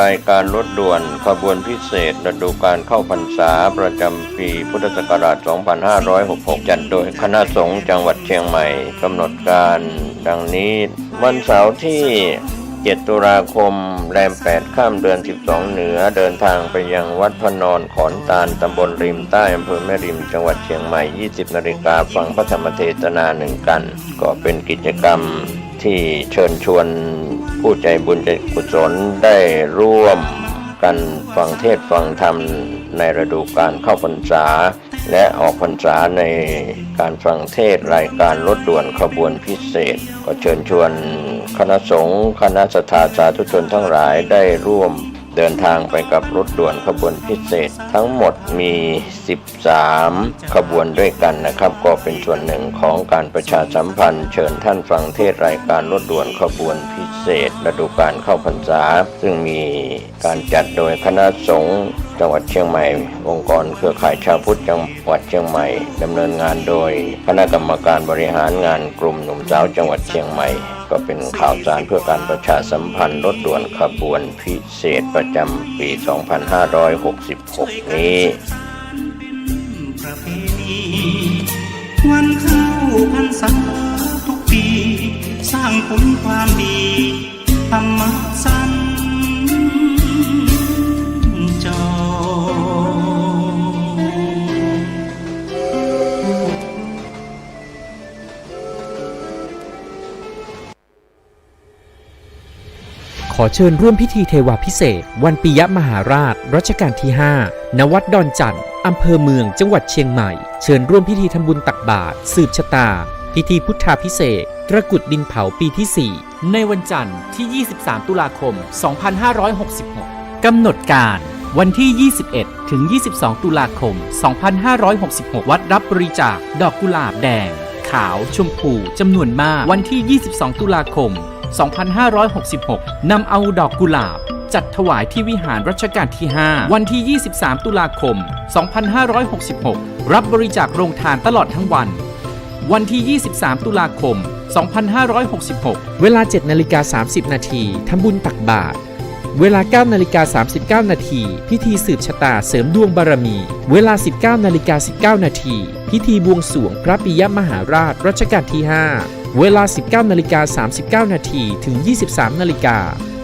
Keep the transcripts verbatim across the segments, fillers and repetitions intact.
รายการรถด่วนขบวนพิเศษฤดูกาลเข้าพรรษาประจำปีพุทธศักราช สองพันห้าร้อยหกสิบหก จัดโดยคณะสงฆ์จังหวัดเชียงใหม่ กำหนดการดังนี้ วันเสาร์ที่ เจ็ด ตุลาคม แรม แปด ค่ำ เดือน สิบสอง เหนือ เดินทางไปยังวัดพระนอนขอนตาล ตำบลริมใต้ อำเภอแม่ริม จังหวัดเชียงใหม่ ยี่สิบ นาฬิกา ฟังพระธรรมเทศนาหนึ่งกัณฑ์ ก็เป็นกิจกรรมที่เชิญชวนผู้ใจบุญใจกุศลได้ร่วมกันฟังเทศน์ฟังธรรมในฤดูกาลเข้าพรรษา และออกพรรษาในการฟังเทศน์รายการรถด่วนขบวนพิเศษ ก็เชิญชวนคณะสงฆ์ คณะศรัทธาสาธุชนทั้งหลายได้ร่วมเดินทางไปกับรถด่วนขบวนพิเศษ ทั้งหมดมี สิบสาม ขบวนด้วยกันนะครับ ก็เป็นส่วนหนึ่งของการประชาสัมพันธ์ เชิญท่านฟังเทศน์รายการรถด่วนขบวนพิเศษฤดูกาลเข้าพรรษา ซึ่งมี การจัดโดยคณะสงฆ์จังหวัดเชียงใหม่ องค์กรเครือข่ายชาวพุทธจังหวัดเชียงใหม่ ดำเนินงานโดยคณะกรรมการบริหารงานกลุ่มหนุ่มสาวจังหวัดเชียงใหม่ ก็เป็นข่าวสารเพื่อการประชาสัมพันธ์รถด่วนขบวนพิเศษประจำปี สองพันห้าร้อยหกสิบหก นี้ วันเข้าพรรษาทุกปี สร้างคุณความดี ธรรมะสัญจร ขอเชิญร่วมพิธีเทวาภิเษกวันปิยมหาราชรัชกาลที่ ห้า ณ วัดดอนจั่น อำเภอเมือง จังหวัดเชียงใหม่ เชิญร่วมพิธีทำบุญตักบาตร สืบชะตา พิธีพุทธาภิเษก ตระกรุดดินเผาปีที่ สี่ ในวันจันทร์ที่ ยี่สิบสาม ตุลาคม สองพันห้าร้อยหกสิบหก กำหนดการ วันที่ ยี่สิบเอ็ด ถึง ยี่สิบสอง ตุลาคม สองพันห้าร้อยหกสิบหก วัดรับบริจาคดอกกุหลาบแดง ขาว ชมพู จำนวนมาก วันที่ ยี่สิบสอง ตุลาคม สองพันห้าร้อยหกสิบหก นำเอาดอกกุหลาบ จัดถวายที่วิหารรัชกาลที่ ห้า วันที่ ยี่สิบสาม ตุลาคม สองพันห้าร้อยหกสิบหก รับบริจาคโรงทานตลอดทั้งวัน วันที่ ยี่สิบสาม ตุลาคม สองพันห้าร้อยหกสิบหก เวลา เจ็ด นาฬิกา สามสิบ นาที ทำบุญตักบาตร เวลา เก้า นาฬิกา สามสิบเก้า นาที พิธีสืบชะตาเสริมดวงบารมี เวลา สิบเก้า นาฬิกา สิบเก้า นาที พิธีบวงสรวงพระปิยมหาราชรัชกาลที่ ห้า เวลา สิบเก้า นาฬิกา สามสิบเก้า นาที ถึง ยี่สิบสาม นาฬิกา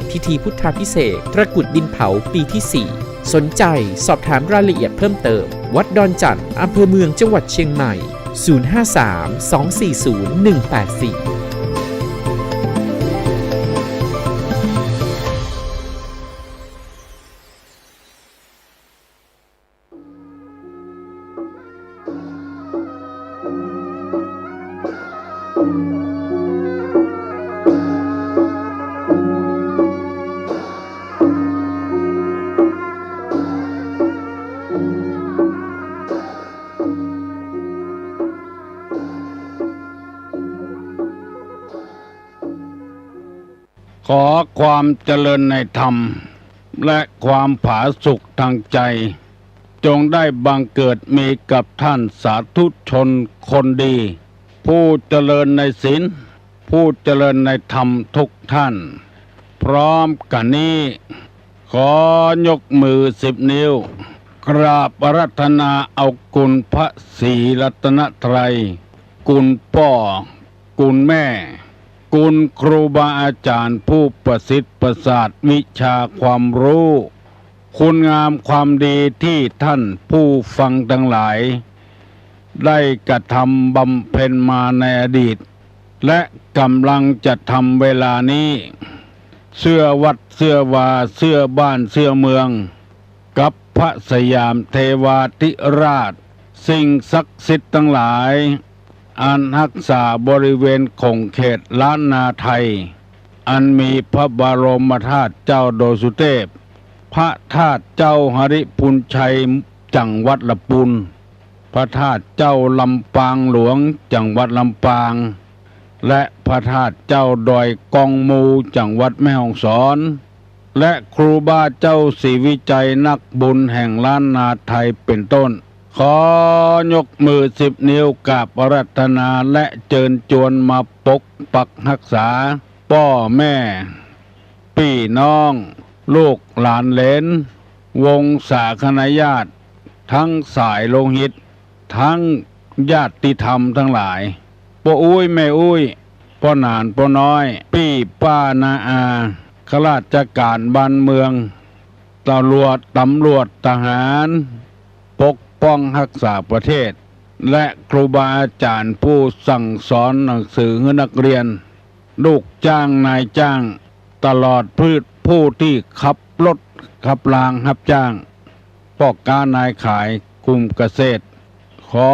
พิธีพุทธาภิเษก ตระกรุดดินเผาปีที่ สี่ สนใจสอบถามรายละเอียดเพิ่มเติม วัดดอนจั่น อำเภอเมือง จังหวัดเชียงใหม่ ศูนย์ห้าสาม สองสี่ศูนย์ หนึ่งแปดสี่ ขอความเจริญในธรรม และความผาสุกทางใจ จงได้บังเกิดมีกับท่านสาธุชนคนดี ผู้เจริญในศีล ผู้เจริญในธรรมทุกท่าน พร้อมกันนี้ ขอยกมือสิบนิ้ว กราบอาราธนาเอาคุณพระศรีรัตนตรัย คุณป้อ คุณแม่ คุณครูบาอาจารย์ผู้ประสิทธิ์ประสาทวิชาความรู้ คุณงามความดีที่ท่านผู้ฟังทั้งหลาย ได้กระทำบำเพ็ญมาในอดีต และกำลังจะทำเวลานี้ เสื้อวัดเสื้อวา เสื้อบ้านเสื้อเมือง กับพระสยามเทวาธิราช สิ่งศักดิ์สิทธิ์ทั้งหลาย อันฮักษาบริเวณขงเขตล้านนาไทย อันมีพระบรมธาตุเจ้าดอยสุเทพ พระธาตุเจ้าหริภุญชัย จังหวัดละปูน พระธาตุเจ้าลำปางหลวง จังหวัดลำปาง และพระธาตุเจ้าดอยกองมู จังหวัดแม่ฮ่องสอน และครูบาเจ้าศรีวิชัยนักบุญแห่งล้านนาไทยเป็นต้น ขอยกมือสิบนิ้วกราบอาราธนาและเจิญจวนมาปกปักฮักษา ป้อแม่ ปี้น้อง ลูกหลานเหลน วงศาคณาญาติ ทั้งสายโลหิต ทั้งญาติธรรมทั้งหลาย ป้ออุ๊ยแม่อุ๊ย ป้อหนานป้อน้อย ปี้ป้าน้าอา ข้าราชก๋านบ้านเมือง ตำรวจ ตำรวจ ทหาร ปกป้องฮักษาประเทศ และครูบาอาจ๋ารย์ผู้สั่งสอนหนังสือหื้อนักเรียน ลูกจ้างนายจ้าง ตลอดผู้ ผู้ตี้ขับรถขับรางฮับจ้าง ป้อก๊านายขาย กลุ่มเกษตร ขอ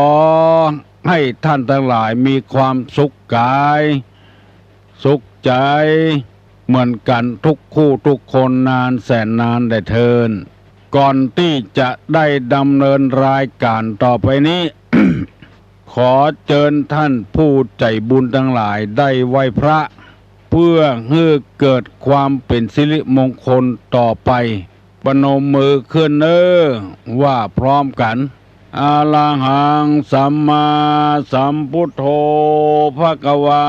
หื้อต้านตังหลายมีความสุขกาย สุขใจ๋ เหมือนกั๋นทุกคู่ทุกคนนานแสนนานแลเทิน ก่อนตี้จะได้ดำเนินรายก๋านต่อไปนี้ ขอเจิญต้านผู้ใจ๋บุญตังหลายได้ไหว้พระ เปื้อหื้อเกิดความเป๋นสิริมงคลต่อไป ประนมมือขึ้นเน่อ ว่าพร้อมกั๋น อะระหัง สัมมาสัมพุทโธ ภะคะวา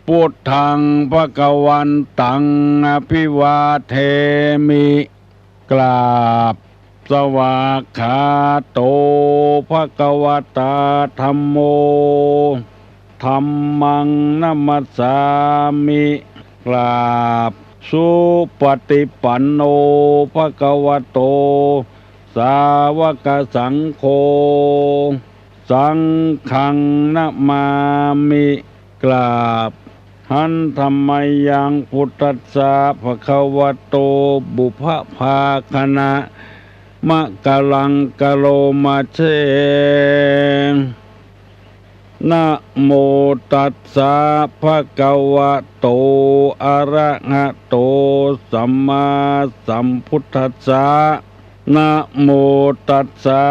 พุทธัง ภะคะวันตัง อะภิวาเทมิ กราบ สวากขาโต ภะคะวะตา ธัมโม ธัมมัง นะมัสสามิ กราบ สุปะติปันโน ภะคะวะโต สาวะกะสังโฆ สังฆัง นะมามิ กราบ หันธะมะยัง พุทธัสสะ ภะคะวะโต ปุพพะภาคะณะ มะกะลัง กะโรมาเช นะโมตัสสะ ภะคะวะโต อะระหะโต สัมมาสัมพุทธัสสะ นะโมตัสสะ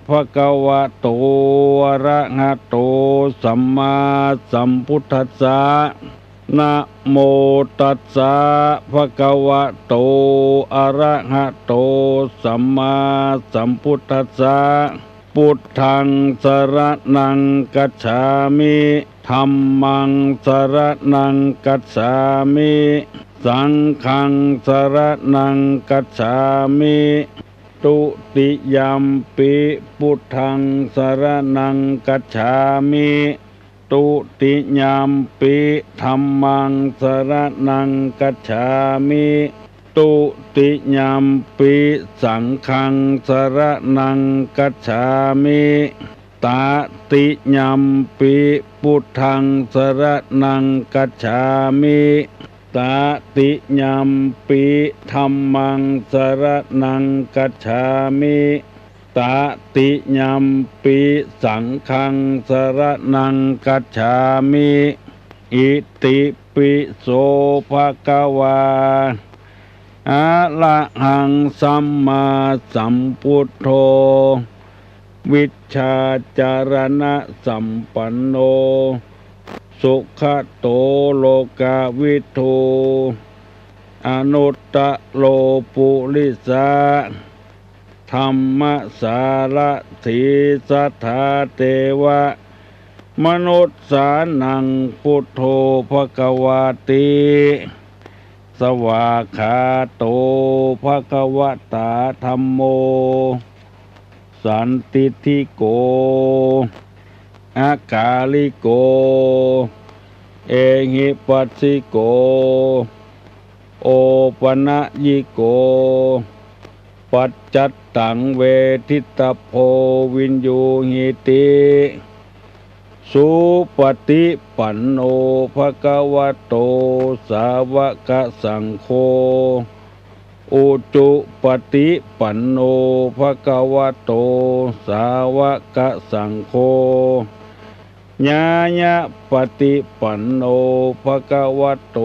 ภะคะวะโต อะระหะโต สัมมาสัมพุทธัสสะ นะโมตัสสะ ภะคะวะโต อะระหะโต สัมมาสัมพุทธัสสะ พุทธัง สะระณัง กัจฉามิ ธัมมัง สะระณัง กัจฉามิ สังฆัง สะระณัง กัจฉามิ ตุติยัมปิ พุทธัง สะระณัง กัจฉามิ ตุติยัมปิ ธัมมัง สะระณัง กัจฉามิ ตุติยัมปิ สังฆัง สะระณัง กัจฉามิ ตะติยัมปิ พุทธัง สะระณัง กัจฉามิ ตะติยัมปิ ธัมมัง สะระณัง กัจฉามิ ตะติยัมปิ สังฆัง สะระณัง กัจฉามิ อิติปิโส ภะคะวา อะระหัง สัมมาสัมพุทโธ วิชชาจารณะสัมปันโน สุขะโต โลกะวิทู อนุตตะโร ปุริสะ ธัมมะสารถี สัทธา เตวะ มนุสสานัง พุทโธ ภะคะวาติ สวากขาโต ภะคะวะตา ธัมโม สันทิฏฐิโก อะกาลิโก เอหิปัสสิโก โอปะนะยิโก ปัจจัตตัง เวทิตะโพ วิญญูหิติ สุปะติปันโน ภะคะวะโต สาวะกะสังโฆ อุจุปะติปันโน ภะคะวะโต สาวะกะสังโฆ ญาญะปะติปันโน ภะคะวะโต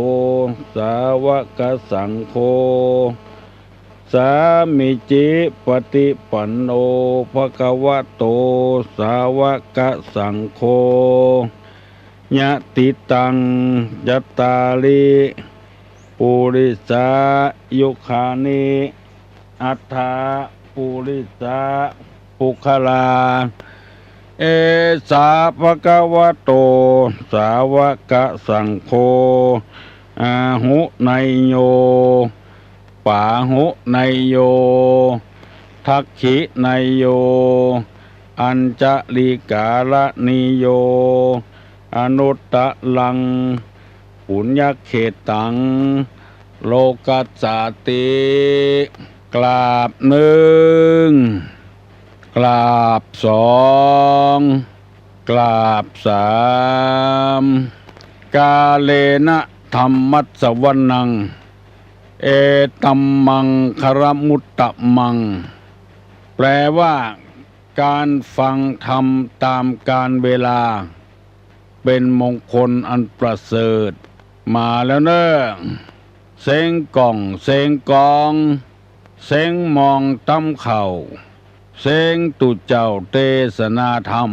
สาวะกะสังโฆ สามิจิปะติปันโน ภะคะวะโต สาวะกะสังโฆ ยะติตัง จัตตาริ ปุริสายุคานิ อัฏฐะ ปุริสะปุคคลา เอสา ภะคะวะโต สาวะกะสังโฆ อาหุเนยโย ปาหุเนยโย ทักขิเนยโย อัญชลิกาลเนยโย อนุตตรัง ปุญญเขตตัง โลกัสสาติ กราบนึ่ง กราบสอง กราบสาม กาเลนะธัมมัสสวนัง เอตัมมังคลมุตตมัง แปลว่า การฟังธรรมตามกาลเวลา เป็นมงคลอันประเสริฐ มาแล้วเน่อ เสียงก้อง เสียงกอง เสียงมองตำเข้า เสียงตุ๊เจ้าเตสนาธรรม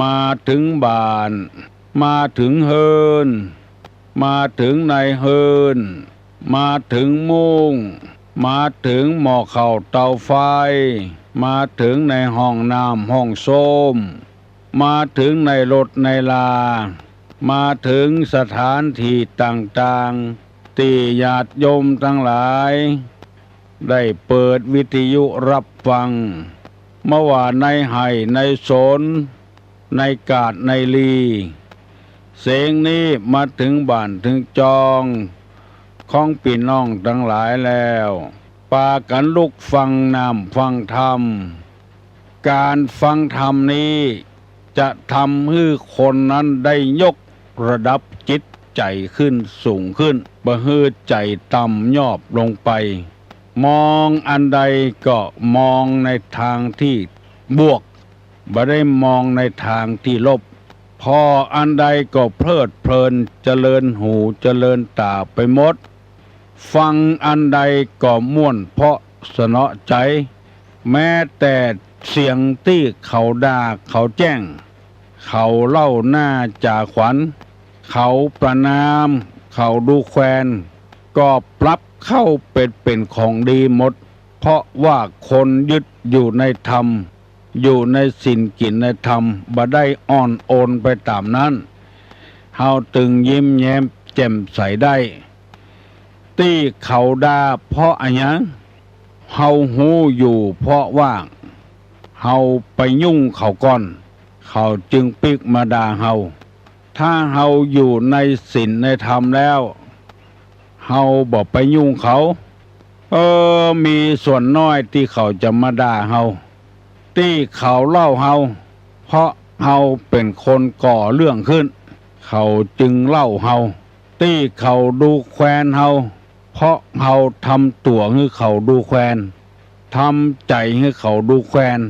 มาเถิงบ้าน มาเถิงเฮือน มาเถิงในเฮือน มาเถิงมุ้ง มาเถิงหม้อข้าวเตาไฟ มาเถิงในห้องน้ำห้องส้วม มาเถิงในรถในลา มาเถิงสถานที่ต่างๆ ตี้ญาติโยมตังหลาย ได้เปิดวิทยุฮับฟัง บ่ว่าในไฮ่ในสน ในกาดในลี เสียงนี้มาเถิงบ้านเถิงจอง ของปี้น้องตังหลายแล้ว ปากั๋นลุกฟังน้ำฟังธรรม ก๋านฟังธรรมนี้ จะทำหื้อคนนั้นได้ยกระดับจิตใจ๋ขึ้นสูงขึ้น บ่หื้อใจ๋ต่ำยอบลงไป มองอันใดก็มองในตางตี้บวก บ่ได้มองในตางตี้ลบ ผ่ออันใดก็เพลิดเพลิน เจริญหูเจริญต๋าไปหมด ฟังอันใดก็ม่วนเปาะสนอใจ๋ แม้แต่เสียงตี้เขาด่าเขาแจ้ง เขาเล่าหน้าจ๋าขวัญ เขาประณาม เขาดูแควน ก็ปรับเข้าเป๋น เป๋นของดีหมด เพราะว่าคนยึดอยู่ในธรรม อยู่ในศีลกิ๋นในธรรม บ่ได้อ่อนโอนไปต๋ามนั้น เฮาตึงยิ้มแย้มแจ่มใสได้ ตี้เขาด่าเพราะอะหยัง เฮาฮู้อยู่เพราะว่า เฮาไปยุ่งเขาก่อน เขาจึงปิ๊กมาด่าเฮา ถ้าเฮาอยู่ในศีลในธรรมแล้ว เฮาบ่ไปยุ่งเขา เออ มีส่วนน้อยตี้เขาจะมาด่าเฮา ตี้เขาเล่าเฮา เพราะเฮาเป๋นคนก่อเรื่องขึ้น เขาจึงเล่าเฮา ตี้เขาดูแควนเฮา เพราะเฮาทำตั๋วหื้อเขาดูแควน ทำใจ๋หื้อเขาดูแควน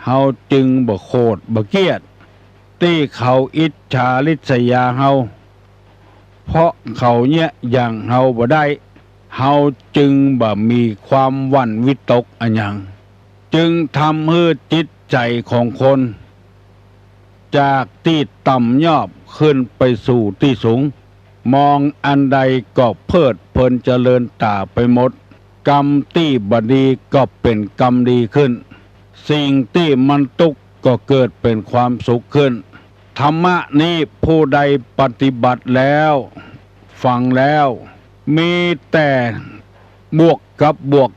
เฮาจึงบ่โขดบ่เคียด ตี้เขาอิจฉาริษยาเฮา เพราะเขาเยียะหยั่งเฮาบ่ได้ เฮาจึงบ่มีความหวั่นวิตกอะหยัง จึงทำหื้อจิตใจ๋ของคน จากตี้ต่ำยอบขึ้นไปสู่ตี้สูง มองอันใดก็เพลิดเพลินเจริญต๋าไปหมด กรรมตี้บ่ดีก็เป๋นกรรมดีขึ้น สิ่งตี้มันตุ๊กข์ก็เกิดเป๋นความสุขขึ้น ธรรมะนี้ผู้ใดปฏิบัติแล้ว ฟังแล้ว มีแต่บวกกับบวก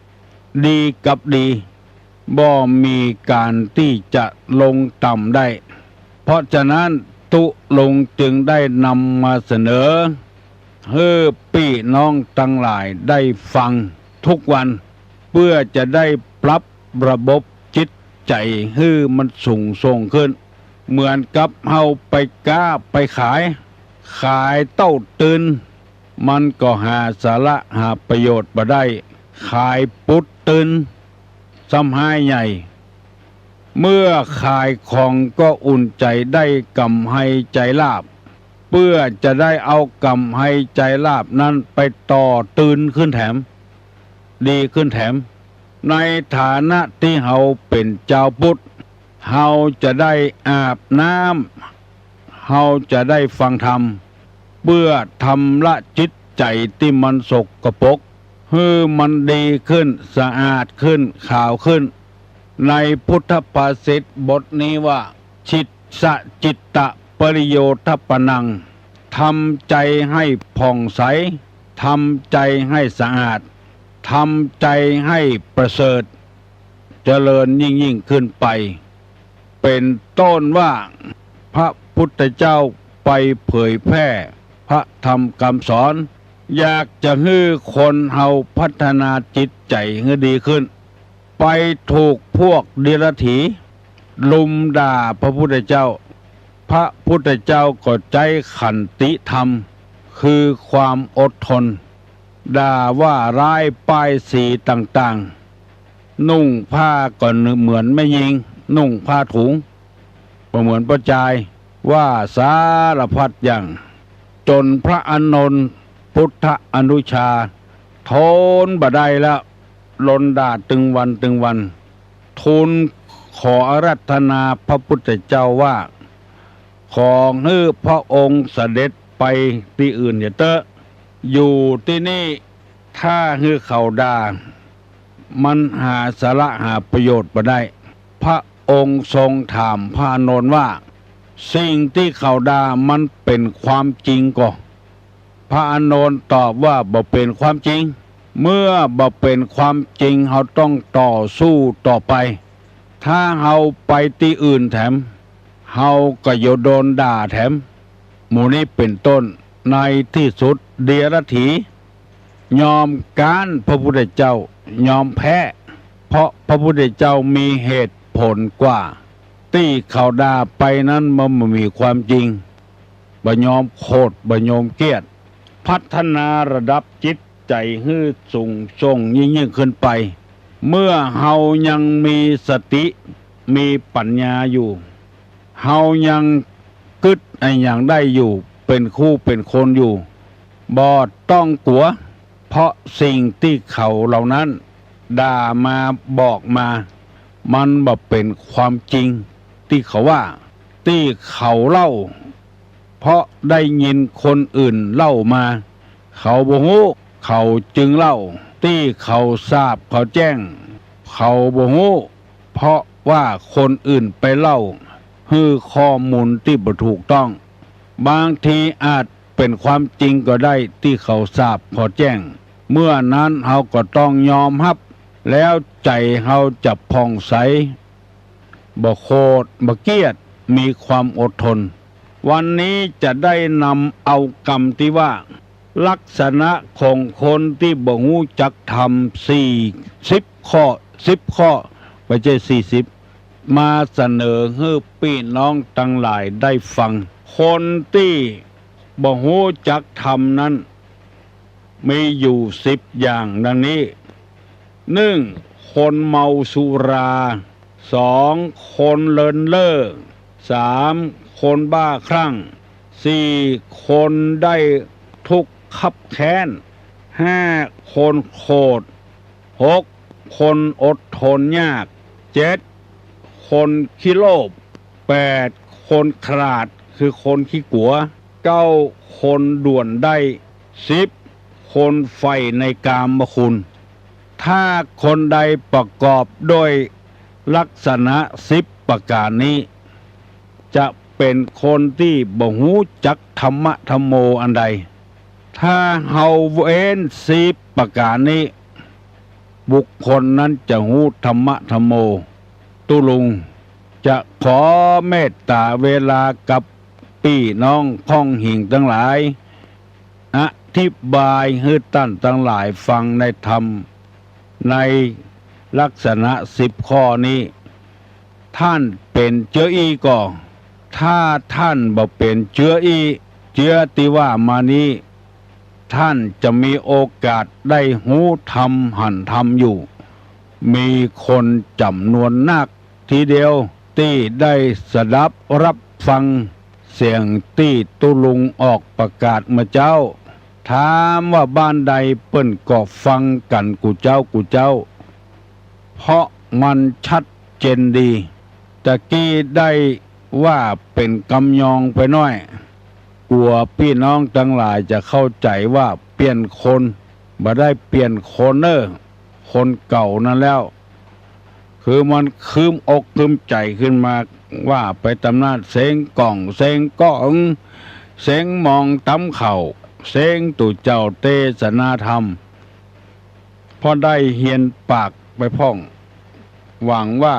ดีกับดี บ่มีก๋านตี้จะลงต่ำได้ เพราะฉะนั้นตุ๊ลุงจึงได้นำมาเสนอ หื้อปี้น้องตังหลายได้ฟังทุกวัน เปื้อจะได้ปรับระบบจิตใจ๋หื้อมันสูงส่งขึ้น เหมือนกับเฮาไปก๊าไปขาย ขายเต้าตื่น มันก็หาสาระหาประโยชน์บ่ได้ ขายปุ๊ดตื่น ซ้ำฮ้ายใหญ่ เมื่อขายของก็อุ่นใจ๋ได้ก๋ำไรใจ๋ลาภ เปื้อจะได้เอาก๋ำไรใจ๋ลาภนั้นไปต่อตื่นขึ้นแถม ดีขึ้นแถม ในฐานะตี้เฮาเป๋นจาวพุทธ เฮาจะได้อาบน้ำ เฮาจะได้ฟังธรรม เปื้อชำระจิตใจ๋ตี้มันสกปรก หื้อมันดีขึ้น สะอาดขึ้น ขาวขึ้น ในพุทธภาษิตบทนี้ว่า ชิตสะจิตตะปริโยธปนัง ทำใจ๋หื้อผ่องใส ทำใจ๋หื้อสะอาด ทำใจให้ประเสริฐ เจริญยิ่งๆ ขึ้นไป เป๋นต้นว่า พระพุทธเจ้าไปเผยแผ่พระธรรมกำสอน อยากจะหื้อคนเฮาพัฒนาจิตใจ๋หื้อดีขึ้น ไปถูกพวกเดียรถีลุมด่าพระพุทธเจ้า พระพุทธเจ้าก็ใจ๊ขันติธรรม คือความอดทน ด่าว่าร้ายป้ายสีต่างๆ นุ่งผ้าก็เหมือนแม่ญิง นุ่งผ้าถุง บ่เหมือนป้อจาย ว่าสารพัดอย่าง จ๋นพระอานนท์ พุทธอนุชา ทนบ่ได้แล้ว โดนด่าตึงวันตึงวัน ทูลขออาราธนาพระพุทธเจ้าว่า ขอหื้อพระองค์เสด็จไปตี้อื่นเสียเต๊อะ อยู่ตี้นี่ ถ้าหื้อเขาด่า มันหาสาระหาประโยชน์บ่ได้ พระองค์ทรงถามพระอานนท์ว่า สิ่งตี้เขาด่ามันเป๋นความจริงก่อ พระอานนท์ตอบว่า บ่เป๋นความจริง เมื่อบ่เป๋นความจริง เฮาต้องต่อสู้ต่อไป ถ้าเฮาไปตี้อื่นแถม เฮาก็จะโดนด่าแถม หมู่นี้เป๋นต้น ในตี้สุดเดียรถียอมก๊านพระพุทธเจ้า ยอมแพ้ เพราะพระพุทธเจ้ามีเหตุผลกว่า ตี้เขาด่าไปนั้นมันบ่มีความจริง บ่ยอมโขด บ่ยอมเกลียด พัฒนาระดับจิตใจ๋หื้อสูงส่งยิ่งๆ ขึ้นไป เมื่อเฮายังมีสติ มีปัญญาอยู่ เฮายังกึ๊ดอะหยังได้อยู่ เป๋นคู่เป๋นคนอยู่ บ่ต้องกั๋ว เพราะสิ่งตี้เขาเหล่านั้นด่ามาบอกมา มันบ่เป๋นความจริงตี้เขาว่า ตี้เขาเล่า เพราะได้ยินคนอื่นเล่ามา เขาบ่ฮู้ เขาจึงเล่า ตี้เขาสาบเขาแจ้ง เขาบ่ฮู้ เพราะว่าคนอื่นไปเล่า หื้อข้อมูลตี้บ่ถูกต้อง บางทีอาจเป๋นความจริงก็ได้ตี้เขาสาบเขาแจ้ง เมื่อนั้นเฮาก็ต้องยอมฮับ แล้วใจ๋เฮาจะผ่องใส บ่โขด บ่เกลียด มีความอดทน วันนี้จะได้นำเอากำตี้ว่า ลักษณะของคนตี้บ่ฮู้จักธรรม สี่สิบข้อ สิบข้อ บ่ใจ้สี่สิบ มาเสนอหื้อปี้น้องตังหลายได้ฟัง คนตี้บ่ฮู้จักธรรมนั้น มีอยู่สิบอย่างดังนี้ หนึ่ง คนเมาสุรา สอง คนเลินเล่อ สาม คนบ้าคลั่ง สี่ คนได้ทุกข์คับแค้น ห้า คนโขด หก คนอดทนยาก เจ็ด คนขี้โลภ แปด คนขลาด คือคนขี้กั๋ว เก้า คนด่วนได้ สิบ คนใฝ่ในกามคุณ ถ้าคนใดประกอบด้วยลักษณะสิบประก๋านนี้ จะเป๋นคนตี้บ่ฮู้จักธรรมะธัมโมอันใด ถ้าเฮาเว้นสิบประก๋านนี้ บุคคลนั้นจะฮู้ธรรมะธัมโม ตุ๊ลุงจะขอเมตต๋าเวลากับปี้น้องข้องหิงตังหลาย อธิบายหื้อต้านตังหลายฟังในธรรม ในลักษณะสิบข้อนี้ ต้านเป๋นเจื้ออี้ก่อ ถ้าต้านบ่เป๋นเจื้ออี้ เจื้อตี้ว่ามานี้ ต้านจะมีโอกาสได้ฮู้ธรรมหันธรรมอยู่ มีคนจ๋ำนวนนักทีเดียว ตี้ได้สดับฮับฟังเสียงตี้ตุ๊ลุงออกประกาศเมื่อเจ๊า ถามว่าบ้านใดเปิ้นก็ฟังกั๋นกู้เจ๊ากู้เจ๊า เพราะมันชัดเจนดี ตะกี้ได้ว่าเป๋นกำยองไปหน้อย กั๋วปี้น้องตังหลายจะเข้าใจ๋ว่าเปลี่ยนคน บ่ได้เปลี่ยนคนเน่อ คนเก่านั้นแล้ว คือมันคืมอกคืมใจ๋ขึ้นมา ว่าไปต๋ามนั้น เสียงก้อง เสียงก้อง เสียงมองต๋ามเข้า เสียงตุ๊เจ้าเตสนาธรรม อได้เฮียนปากไปพ่อง หวังว่า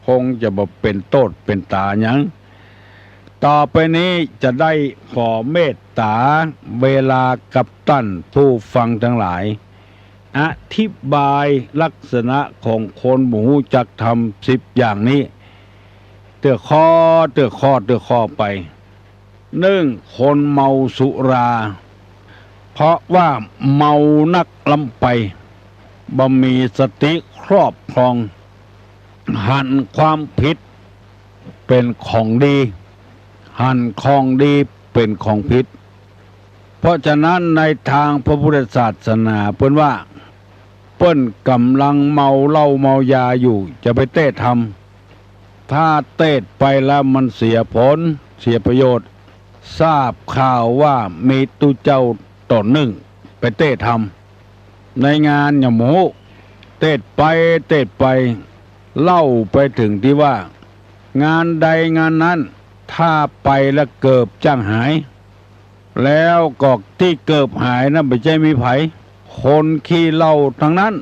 คงจะบ่เป๋นโต้ษเป๋นต๋าหยัง ต่อไปนี้จะได้ขอเมตต๋าเวลากับต้านผู้ฟังตังหลาย อธิบายลักษณะของคนบ่ฮู้จักธรรมสิบอย่างนี้ เตื้อข้อ เตื้อข้อ เตื้อข้อไป นึ่ง คนเมาสุรา เพราะว่าเมานักล้ำไป บ่มีสติครอบครอง หันความผิดเป๋นของดี หันของดีเป๋นของผิด เพราะฉะนั้นในตางพระพุทธศาสนาเปิ้นว่า เปิ้นก่ำลังเมาเหล้าเมายาอยู่ จะไปเต๊ธรรม ถ้าเต๊ไปแล้วมันเสียผล เสียประโยชน์ ทราบข่าวว่ามีตุ๊เจ้าต๋นนึ่งไปเต๊ธรรม ในงานหยังบ่ฮู้ เต๊ไป เต๊ไป เล่าไปเถิงตี้ว่า งานใดงานนั้น ถ้าไปแล้วเกิบจ้างหาย แล้วก็ตี้เกิบหายนั้นบ่ใจ้มีใผ คนขี้เหล้าตังนั้น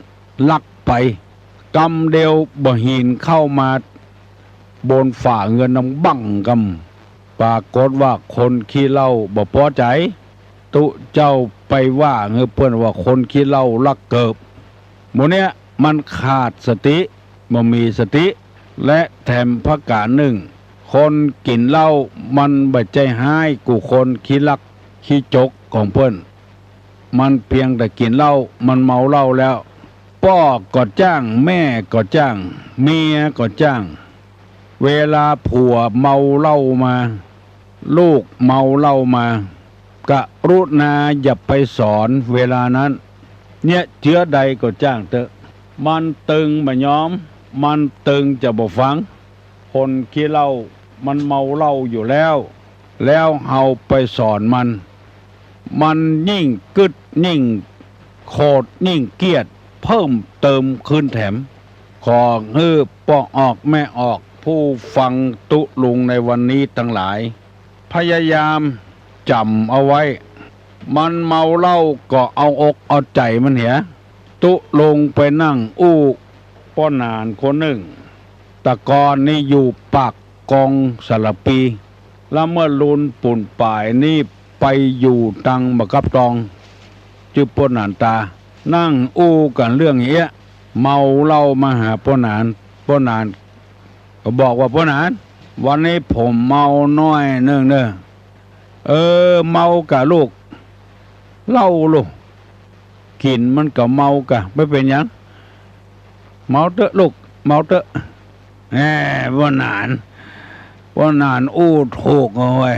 ลักไป กำเดียวบ่าหินเข้ามาบนฝาเฮือนนั้นบั้งกำ ปรากฏว่าคนขี้เหล้าบ่ปอใจ๋ ตุ๊เจ้าไปว่าหื้อเปิ้นว่าคนขี้เหล้าลักเกิบ หมู่เนี้ยมันขาดสติ บ่มีสติ และแถมประก๋านนึ่ง คนกิ๋นเหล้ามันบ่ใจ้ฮ้ายกู่คนขี้ลักขี้จกของเปิ้น มันเปียงแต่กิ๋นเหล้า มันเมาเหล้าแล้ว ป้อก็จ้าง แม่ก็จ้าง เมียก็จ้าง เวลาผัวเมาเหล้ามา ลูกเมาเหล้ามา กรุณาอย่าไปสอนเวลานั้น เยียะเจื้อใดก็จ้างเต๊อะ มันตึงบ่ยอม มันตึงจะบ่ฟัง คนขี้เหล้ามันเมาเหล้าอยู่แล้ว แล้วเฮาไปสอนมัน มันยิ่งกึ๊ดยิ่งโขดยิ่งเกี้ยด เพิ่มเติมคืนแถม ขอหื้อป้อออกแม่ออก ผู้ฟังตุ๊ลุงในวันนี้ตังหลาย พยายามจ๋ำเอาไว้ มันเมาเหล้าก็เอาอกเอาใจ๋มันเหีย ตุ๊ลุงไปนั่งอู้ป้อหนานคนนึ่ง แต่ก่อนนี้อยู่ปากกองสารภี แล้วเมื่อลุนปูนป๋ายนี้ไปอยู่ตังบ่ากับตอง จื้อป้อหนานต๋า นั่งอู้กั๋นเรื่องเอี้ย เมาเหล้ามาหาป้อหนาน ป้อหนานก็บอกว่า ป้อหนาน วันนี้ผมเมาหน้อยนึ่งเน่อ เออ เมาก่ะลูก เหล้าลูก กิ๋นมันก็เมาก่ะ ไม่เป๋นหยัง เมาเต๊อะลูก เมาเต๊อะ แหม ป้อหนาน ป้อหนานอู้ถูกเอาไว้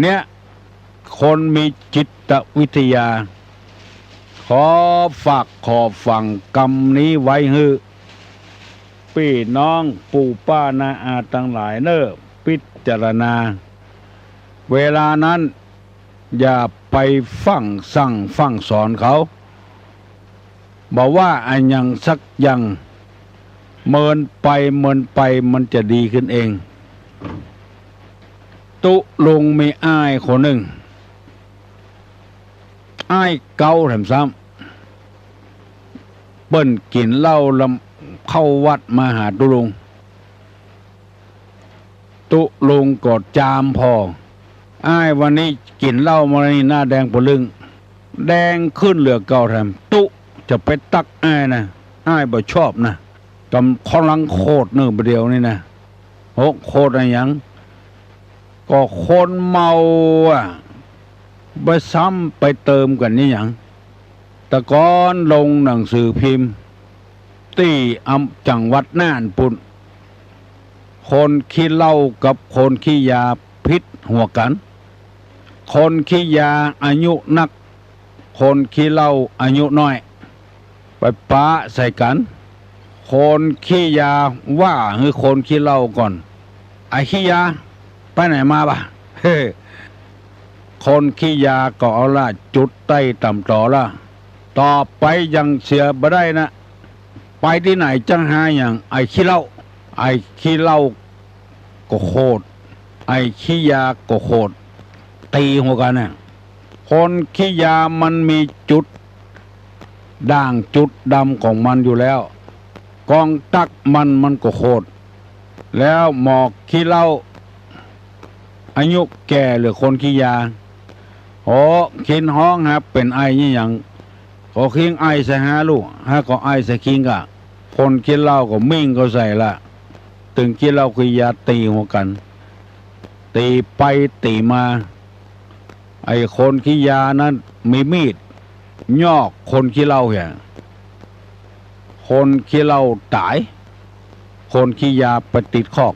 เนี่ย คนมีจิตวิทยา ขอฝากขอฝังกำนี้ไว้หื้อ ปี้น้องปู่ป้าน้าอาตังหลายเน่อ พิจารณา เวลานั้นอย่าไปฟั่งสั่งฟั่งสอนเขา บ่ว่าอะหยังสักอย่าง เมินไปเมินไปมันจะดีขึ้นเอง ตุ๊ลุงมีอ้ายคนนึ่ง อ้ายเก๊าแถมซ้ำ เปิ้นกิ๋นเหล้าแล้วเข้าวัดมาหาตุ๊ลุง ตุ๊ลุงก็จามผ่อ อ้ายวันนี้กิ๋นเหล้ามานี่หน้าแดงปะลึ่ง แดงขึ้นเหลือเก่าแถม ตุ๊จะไปตั๊กอ้ายนะ อ้ายบ่ชอบนะ กำ กำลังโขดเน่อบ่าเดี่ยวนี้นะ โห โขดอะหยัง ก็คนเมาอะ ไปซ้ำไปเติมกั๋นนี่หยัง แต่ก่อนลงหนังสือพิมพ์ ตี้อำ จังหวัดน่านปุ้น คนขี้เหล้ากับคนขี้ยาผิดหัวกั๋น คนขี้ยาอายุนัก คนขี้เหล้าอายุน้อย ไปปะใส่กั๋น คนขี้ยาว่าหื้อคนขี้เหล้าก่อน ไอ้ขี้ยา ไปไหนมาบ่ะ เฮ้ คนขี้ยาก็เอาละ จุดใต้ต่ำต๋อละ ต่อไปยังเสียบ่ได้นะ ไปตี้ไหนจั้งหาอย่าง ไอ้ขี้เหล้า ไอ้ขี้เหล้าก็โขด ไอ้ขี้ยาก็โขด ตี๋หัวกั๋นน่ะ คนขี้ยามันมีจุด ด่างจุดดำของมันอยู่แล้ว กองตั๊กมันมันก็โขด แล้วหมอขี้เหล้า อายุแก่เหลือคนขี้ยา โอ้ คิงฮ้องหาเป๋นไอนี่หยัง ก็คิงไอใส่หาลูก หาก็ไอใส่คิงก่ะ คนขี้เหล้าก็มิ่งเข้าใส่ละ ตึงขี้เหล้าขี้ยาตี๋หัวกั๋น ตี๋ไปตี๋มา ไอ้คนขี้ยานั้นมีมีด ยอกคนขี้เหล้าเหีย คนขี้เหล้าต๋าย คนขี้ยาไปติดคอก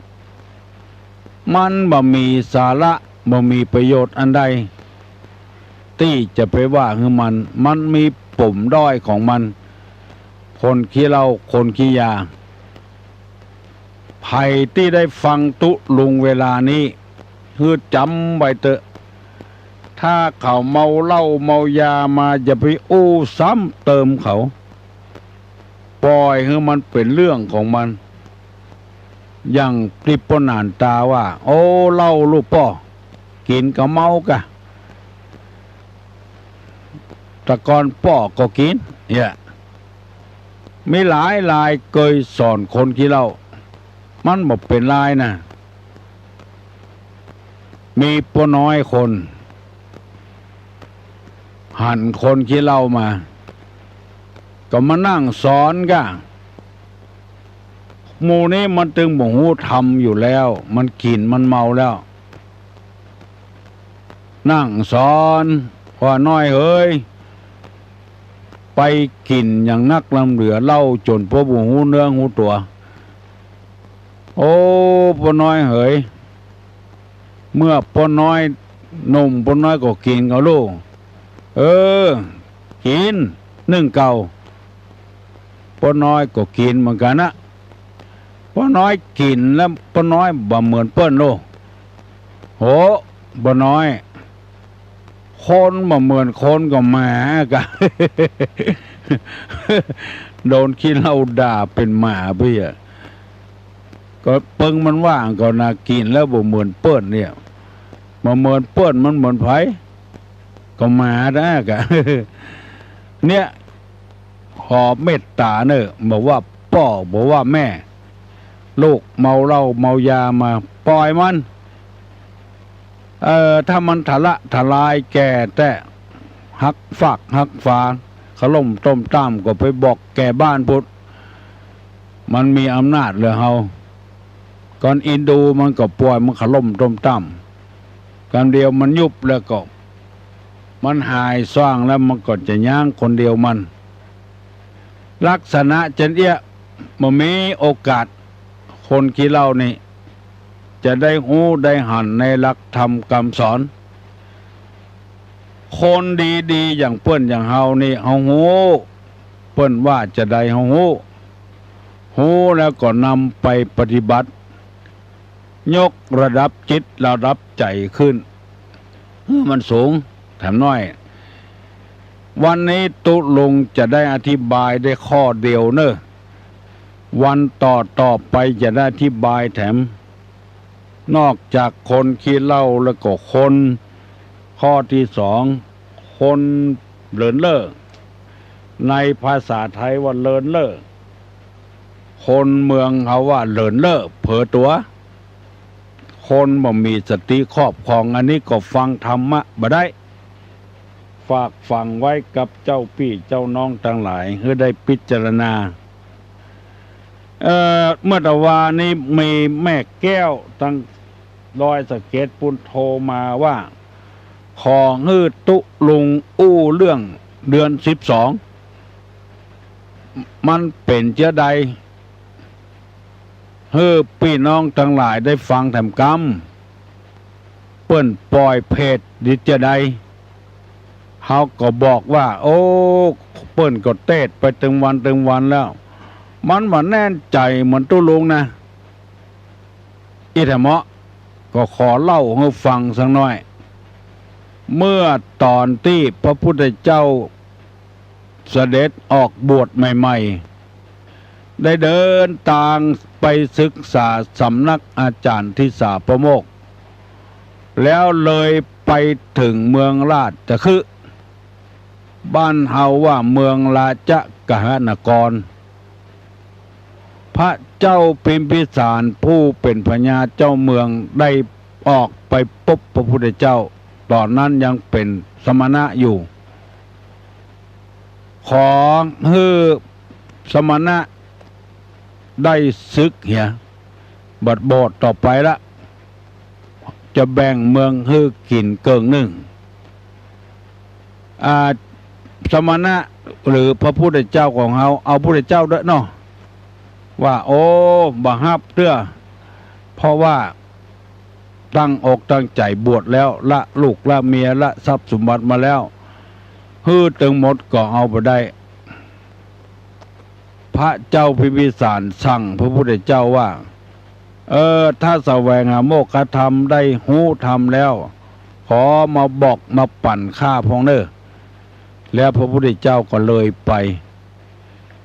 มันบ่มีสาระ บ่มีประโยชน์อันใด ตี้จะไปว่าหื้อมัน มันมีปมด้อยของมัน คนขี้เหล้า คนขี้ยา ใผตี้ได้ฟังตุ๊ลุงเวลานี้ หื้อจ๋ำไว้เต๊อะ ถ้าเขาเมาเหล้าเมายามา อย่าไปอู้ซ้ำเติมเขา ปล่อยหื้อมันเป๋นเรื่องของมัน อย่างตี้ป้อหนานต๋าว่า โอ้ เหล้าลูกป้อ กิ๋นก็เมาก่ะ แต่ก่อนป้อก็กิ๋น เนี่ย มีหลายรายเกยสอนคนขี้เหล้า มันบ่เป๋นไรนะ มีป้อน้อยคน หันคนขี้เหล้ามา ก็มานั่งสอนก่ะ หมู่นี้มันตึงบ่ฮู้ธรรมอยู่แล้ว มันกิ๋นมันเมาแล้ว นั่งสอน ป้อน้อยเหย ไปกิ๋นอย่างนักลำเหลือเหล้าจ๋นป้อบ่ฮู้เนื้อฮู้ตั๋ว โอ้ ป้อน้อยเหย เมื่อป้อน้อยหนุ่ม ป้อน้อยก็กิ๋นก่อลูก เออ กิ๋น นึ่งเก่า ป้อน้อยก็กิ๋นเหมือนกั๋นนะ ป้อน้อยกิ๋นแล้วป้อน้อยบ่เหมือนเปิ้นโล โห ป้อน้อย คนบ่เหมือนคนก็หมาก่ะ โดนขี้เหล้าด่าเป๋นหมาไปอะ ก็เปิงมันว่าก่อนนะ กิ๋นแล้วบ่เหมือนเปิ้นเนี่ย บ่เหมือนเปิ้นมันเหมือนใผ ก็หมานะก่ะ เนี่ย ขอเมตต๋าเน่อ บ่ว่าป้อ บ่ว่าแม่ ลูกเมาเหล้าเมายามา ปล่อยมัน เอ่อ ถ้ามันทะละทะลายแก่แต๊ หักฟากหักฝา ขล่มต้มต้าม ก็ไปบอกแก่บ้านพุ้น มันมีอำนาจเหลือเฮา ก่อนอินดูมันก็ปล่อยมันขล่มต้มต้าม กำเดียวมันยุบแล้วก็ มันหายซ้างแล้วมันก็จะย้างคนเดียวมัน ลักษณะเจ้นเอี้ย บ่มีโอกาส คนขี้เหล้านี่ จะได้ฮู้ได้หันในหลักธรรมกำสอน คนดีๆ อย่างเปิ้นอย่างเฮานี่ เฮาฮู้ เปิ้นว่าจาใดเฮาฮู้ ฮู้แล้วก็นำไปปฏิบัติ ยกระดับจิตระดับใจ๋ขึ้น หื้อมันสูง แถมน้อย วันนี้ตุ๊ลุงจะได้อธิบายได้ข้อเดียวเน่อ วันต่อๆ ไปจะได้อธิบายแถม นอกจากคนขี้เหล้าแล้วก็คน ข้อตี้สอง คนเลินเล่อ ในภาษาไทยว่าเลินเล่อ คนเมืองเขาว่าเลินเล่อ เผลอตั๋ว คนบ่มีสติครอบครอง อันนี้ก็ฟังธรรมะบ่ได้ ฝากฝังไว้กับเจ้าปี้เจ้าน้องตังหลาย หื้อได้พิจารณา เอ่อ เมื่อตะวานี้มีแม่แก้วตังดอยสะเก็ดปู๊นโทรมาว่า ขอหื้อตุ๊ลุงอู้เรื่องเดือนสิบสอง มันเป๋นจาใด หื้อปี้น้องตังหลายได้ฟังแถมกำ เปิ้นป่อยเพจดีจาใด เฮาก็บอกว่า โอ้ เปิ้นก็เตศน์ไปตึงวันตึงวันแล้ว มันบ่แน่นใจ๋เหมือนตุ๊ลุงนะ อี้แถมเหมาะ ก็ขอเล่าหื้อฟังสักหน้อย เมื่อต๋อนตี้พระพุทธเจ้าเสด็จออกบวชใหม่ๆ ได้เดินตางไปศึกษาสำนักอาจ๋ารย์ทิสาปโมกข์ แล้วเลยไปเถิงเมืองราชคฤห์ บ้านเฮาว่าเมืองราชกหนคร พระเจ้าพิมพิสารผู้เป๋นพญาเจ้าเมืองได้ออกไปปบพระพุทธเจ้า ต๋อนนั้นยังเป๋นสมณะอยู่ ขอหื้อสมณะได้สึกเหีย บ่บวชต่อไปละ จะแบ่งเมืองหื้อกิ๋นเกิ่งนึ่ง อ่า สมณะหรือพระพุทธเจ้าของเฮา เอาพุทธเจ้าด้วยเนาะ ว่า โอ้ บ่ฮับเตื้อ เพราะว่าตั้งอกตั้งใจ๋บวชแล้ว ละลูกละเมีย ละทรัพย์สมบัติมาแล้ว หื้อตึงหมดก็เอาบ่ได้ พระเจ้าพิมพิสารสั่งพระพุทธเจ้าว่า เออ ถ้าแสวงหาโมกขธรรมได้ฮู้ธรรมแล้ว ขอมาบอกมาปั๋นข้าพ่องเน่อ แล้วพระพุทธเจ้าก็เลยไป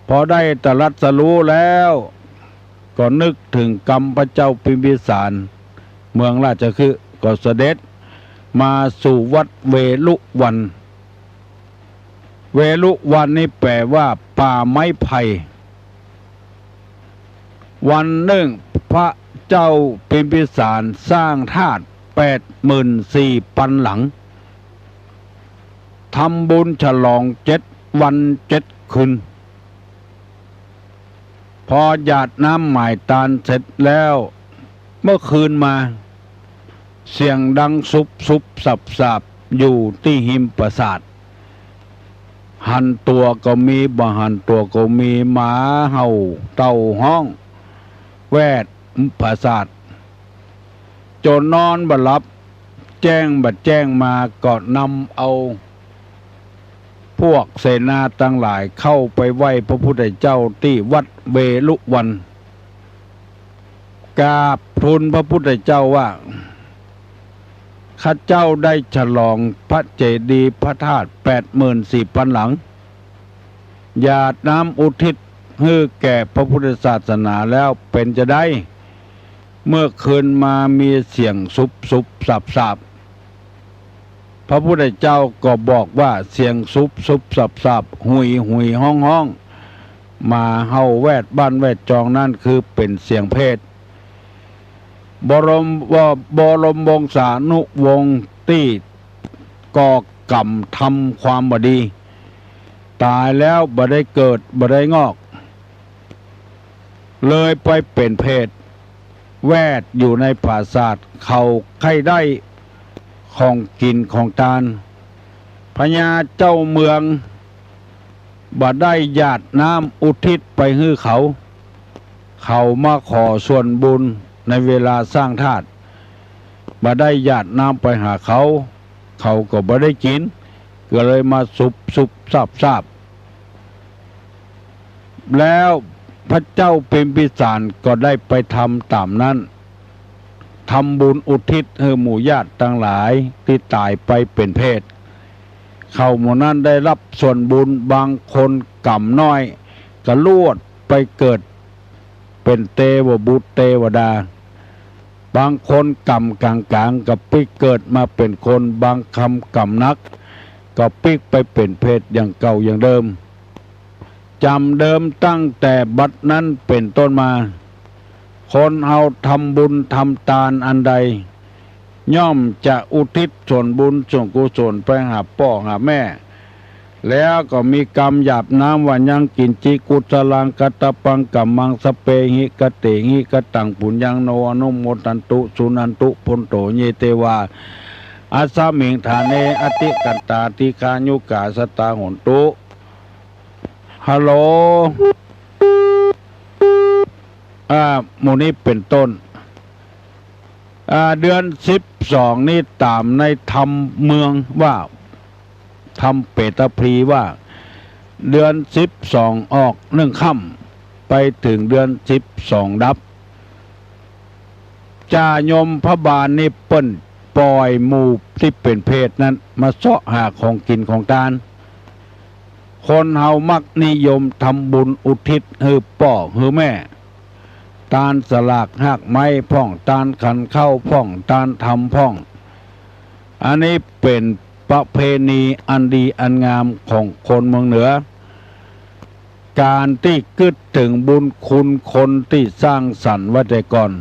พอได้ตรัสรู้แล้ว ก็นึกถึงกำพระเจ้าพิมพิสาร เมืองราชคฤห์ ก็เสด็จมาสู่วัดเวฬุวัน เวฬุวันนี่แป๋ว่าป่าไม้ไผ่ วันนึ่งพระเจ้าพิมพิสารสร้างธาตุแปดหมื่นสี่ปันหลัง ทำบุญฉลองเจ็ดวันเจ็ดคืน พอหยาดน้ำหมายตานเสร็จแล้ว เมื่อคืนมา เสียงดังสุบสุบสับสับอยู่ตี้ฮิมปราสาท หันตั๋วก็มี บ่หันตั๋วก็มี หมาเห่า เต่าฮ้อง แวดปราสาท จนนอนบ่หลับ แจ้งบ่แจ้งมา ก็นำเอาพวกเสนาตังหลายเข้าไปไหว้พระพุทธเจ้าตี้วัดเวฬุวัน กราบทูลพระพุทธเจ้าว่า ข้าเจ้าได้ฉลองพระเจดีย์พระธาตุแปดหมื่นสี่ปันหลัง หยาดน้ำอุทิศหื้อแก่พระพุทธศาสนาแล้ว เป๋นจาใด เมื่อคืนมามีเสียงสุบสุบสับสับ พระพุทธเจ้าก็บอกว่าเสียงสุบสุบสับสับ หุยหุยฮ้องฮ้อง หมาเห่าแวดบ้านแวดจอง นั้นคือเป๋นเสียงเปรต บรม บรมวงศานุวงศ์ตี้ก่อกรรมทำความบ่ดี ต๋ายแล้วบ่ได้เกิดบ่ได้งอก เลยไปเป๋นเปรต แวดอยู่ในปราสาท เขาใค่ได้ของกิ๋นของตาน พญาเจ้าเมืองบ่ได้หยาดน้ำอุทิศไปหื้อเขา เขามาขอส่วนบุญในเวลาสร้างธาตุ บ่ได้หยาดน้ำไปหาเขา เขาก็บ่ได้กิ๋น ก็เลยมาสุบสุบซาบซาบ แล้วพระเจ้าพิมพิสารก็ได้ไปทำต๋ามนั้น ทำบุญอุทิศหื้อหมู่ญาติตังหลายตี้ต๋ายไปเป๋นเปรต เขาหมู่นั้นได้ฮับส่วนบุญ บางคนกรรมน้อยก็ลวดไปเกิดเป๋นเตวบุตรเตวดา บางคนกรรมก๋างๆ ก็ปิ๊กเกิดมาเป๋นคน บางคนกรรมหนักก็ปิ๊กไปเป๋นเปรตอย่างเก่าอย่างเดิม จ๋ำเดิมตั้งแต่บัดนั้นเป๋นต้นมา คนเฮาทำบุญทำตานอันใด ย่อมจะอุทิศส่วนบุญส่วนกุศลไปหาป้อหาแม่ แล้วก็มีกำหยาบน้ำว่า ยังกิญจิกุศลังกัตตะปังกัมมัง สัพเพหิ กะเตหิ กะตัง ปุญญัง โน อนุโมทันตุ สุนันตุ ภันโต เย เตวา อัสสมิง ฐาเน อติกันตา ดีฆายุกา สะตา โหนตุ ฮัลโหล อ่า หมู่นี้เป๋นต้น อ่า เดือนสิบสองนี้ต๋ามในธรรมเมืองว่า ธรรมเปตพลีว่า เดือนสิบสองออกหนึ่งค่ำ ไปเถิงเดือนสิบสองดับ จ่ายมพบาลนี่เปิ้นป่อยหมู่ตี้เป๋นเปรตนั้นมาเซาะหาของกิ๋นของตาน คนเฮามักนิยมทำบุญอุทิศหื้อป้อหื้อแม่ ตานสลากฮากไม้พ่อง ตานขันข้าวพ่อง ตานธรรมพ่อง อันนี้เป๋น ประเพณีอันดีอันงามของคนเมืองเหนือ ก๋านตี้กึ๊ดเถิงบุญคุณคนตี้สร้างสรรค์ไว้แต่ก่อน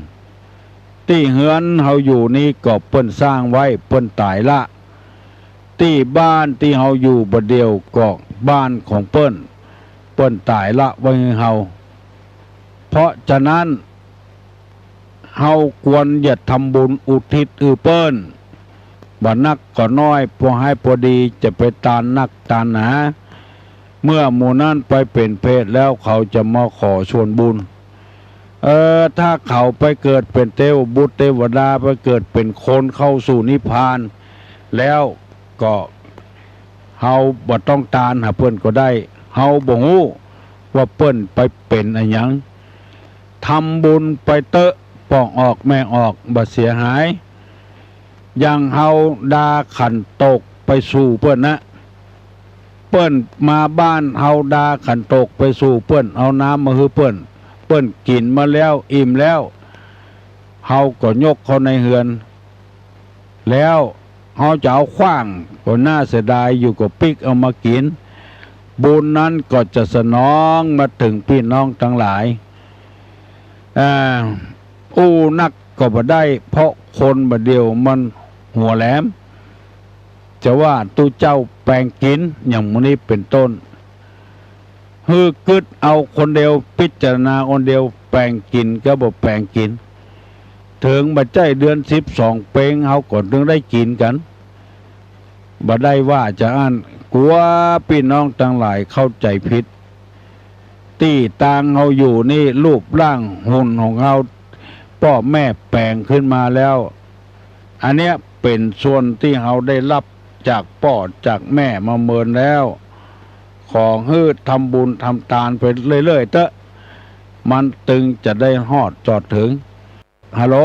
ตี้เฮือนเฮาอยู่นี่ก็เปิ้นสร้างไว้ เปิ้นต๋ายละ ตี้บ้านตี้เฮาอยู่บ่าเดี่ยวก็บ้านของเปิ้น เปิ้นต๋ายละไว้หื้อเฮา เพราะฉะนั้น เฮาควรจะทำบุญอุทิศหื้อเปิ้น บ่นักก็น้อย พอหายพอดี จะไปตานนักตานหนา เมื่อหมู่นั้นไปเป๋นเปรตแล้วเขาจะมาขอส่วนบุญ เออ ถ้าเขาไปเกิดเป๋นเตวบุตรเตวดา ไปเกิดเป๋นคนเข้าสู่นิพพานแล้วก็ เฮาบ่ต้องตานหาเปิ้นก็ได้ เฮาบ่ฮู้ว่าเปิ้นไปเป๋นอะหยัง ทำบุญไปเต๊อะ ป้องออกแม่ออกบ่เสียหาย อย่างเฮาดาขันโตกไปสู่เปิ้นนะ เปิ้นมาบ้านเฮาดาขันโตกไปสู่เปิ้น เอาน้ำมาหื้อเปิ้น เปิ้นกิ๋นมาแล้วอิ่มแล้ว เฮาก็ยกเข้าในเฮือน แล้วเฮาจะเอาขว้างก็น่าเสียดายอยู่ ก็ปิ๊กเอามากิ๋น บุญนั้นก็จะสนองมาเถิงปี้น้องตังหลาย อ่า อู้นักก็บ่ได้ เพราะคนบ่าเดี่ยวมันหัวแหลม จะว่าตุ๊เจ้าแป๋งกิ๋น อย่างหมู่นี้เป๋นต้น หื้อกึ๊ดเอาคนเดียว พิจารณาคนเดียว แป๋งกิ๋นก็บ่แป๋งกิ๋น เถิงบ่ใจ้เดือนสิบสองเป็ง เฮาก็เถิงได้กิ๋นกั๋น บ่ได้ว่าจะอั้น กั๋วปี้น้องตังหลายเข้าใจ๋ผิด ตี้ตางเฮาอยู่นี่ รูปร่างหุ่นของเฮา ป้อแม่แป๋งขึ้นมาแล้ว อันเนี้ยเป๋นส่วนตี้เฮาได้ฮับจากป้อจากแม่มาเมินแล้ว ขอหื้อทำบุญทำตานไปเรื่อยๆ เต๊อะ มันตึงจะได้ฮอดจอดเถิง ฮัลโหล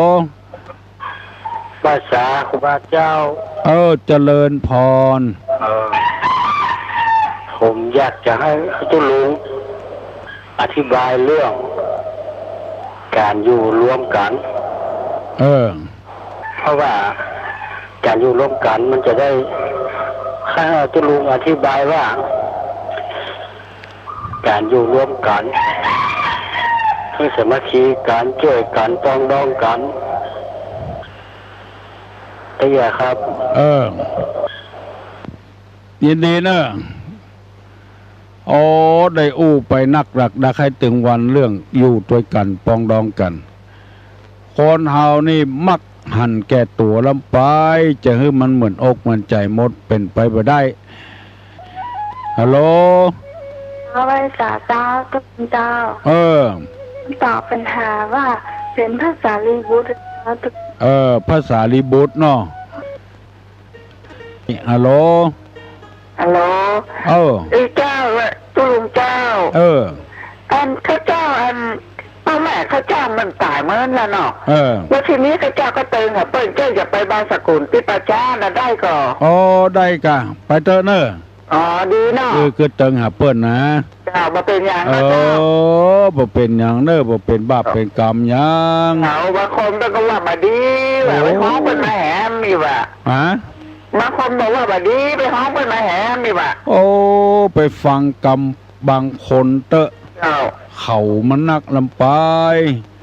ภาษาครูบาเจ้า เออ เจริญพร เออ ผมอยากจะหื้อตุ๊ลุงอธิบายเรื่องก๋านอยู่รวมกั๋น เออ เพราะว่าก๋านอยู่รวมกั๋นมันจะได้ หื้อตุ๊ลุงอธิบายว่า ก๋านอยู่รวมกั๋น หื้อสามัคคีกั๋น จ้วยกั๋น ปรองดองกั๋น เตี้ยครับ เออ ยินดีเนอะ โอ้ ได้อู้ไปนักหลักดัก หื้อเถิงวันเรื่องอยู่ตวยกั๋น ปรองดองกั๋น คนเฮานี่มักหันแก่ตั๋วล้ำไป จะหื้อมันเหมือนอกเหมือนใจ๋หมด เป๋นไปบ่ได้ ฮัลโหล เอาไว้สาเจ้า ตุ๊ลุงเจ้า เออ ตอบปัญหาว่าเป๋นพระสารีบุตร เออ พระสารีบุตรเนาะ ฮัลโหล ฮัลโหล เออ เอ้ยเจ้า ตุ๊ลุงเจ้า เออ อันข้าเจ้า อันป้อแม่ข้าเจ้ามันต๋ายเมินแล้วเนาะ เออ แล้วทีนี้ข้าเจ้าก็เติงหาเปิ้น เจ้าจะไปบางสกุลตี้ป่าจ๊าน่ะได้ก่อ อ๋อ ได้ก่ะ ไปเต๊อะเน่อ อ๋อ ดีเนาะ เออ กึ๊ดเติงหาเปิ้นนะ เจ้า บ่เป๋นหยังนะเจ้า เออ บ่เป๋นหยังเน่อ บ่เป๋นบาปเป๋นก๋รรมหยัง เจ้า บางคนก็ว่าบ่ดีว่ะ โอ้ ไปฮ้องเปิ้นมาแหมอีกว่ะ ฮะ บางคนบอกว่าบ่ดี ไปฮ้องเปิ้นมาแหมอีกว่ะ โอ้ ไปฟังกำบางคนเต๊อะ เจ้า เขามันนักล้ำไป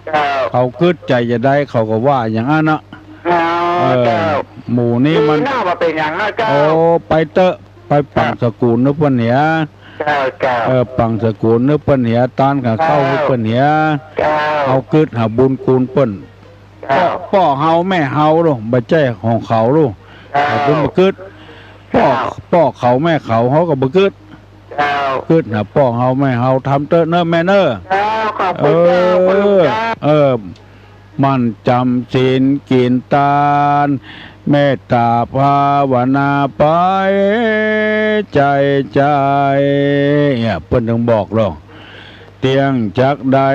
เจ้า เขากึ๊ดใจ๋จะได้ เขาก็ว่าอย่างอั้นนะ อ๋อ เออ เจ้า หมู่นี้มัน ดีเนาะ บ่เป๋นหยังนะเจ้า โอ้ ไปเต๊อะ ไปปังสกุลหื้อเปิ้นเหีย เจ้า เจ้า เออ ปังสกุลหื้อเปิ้นเหีย ตานก๋าเข้าหื้อเปิ้นเหีย เจ้า เอากึ๊ดหาบุญคุณเปิ้น เจ้า ป้อ ป้อเฮาแม่เฮาลูก บ่ใจ้ของเขาลูก เจ้า เขาก็บ่กึ๊ด ป้อ เจ้า ป้อเขาแม่เขา เขาก็บ่กึ๊ด เจ้า กึ๊ดหาป้อเฮาแม่เฮา ทำเต๊อะเน่อแม่เน่อ เจ้า ขอบคุณเจ้า เออ คุณลุงเจ้า เออ หมั่นจ๋ำศีลกิ๋นตาน เมตต๋าภาวนาไปใจ้ใจ้ เนี่ย เปิ้นเถิงบอกลอ เตี้ยงจักได้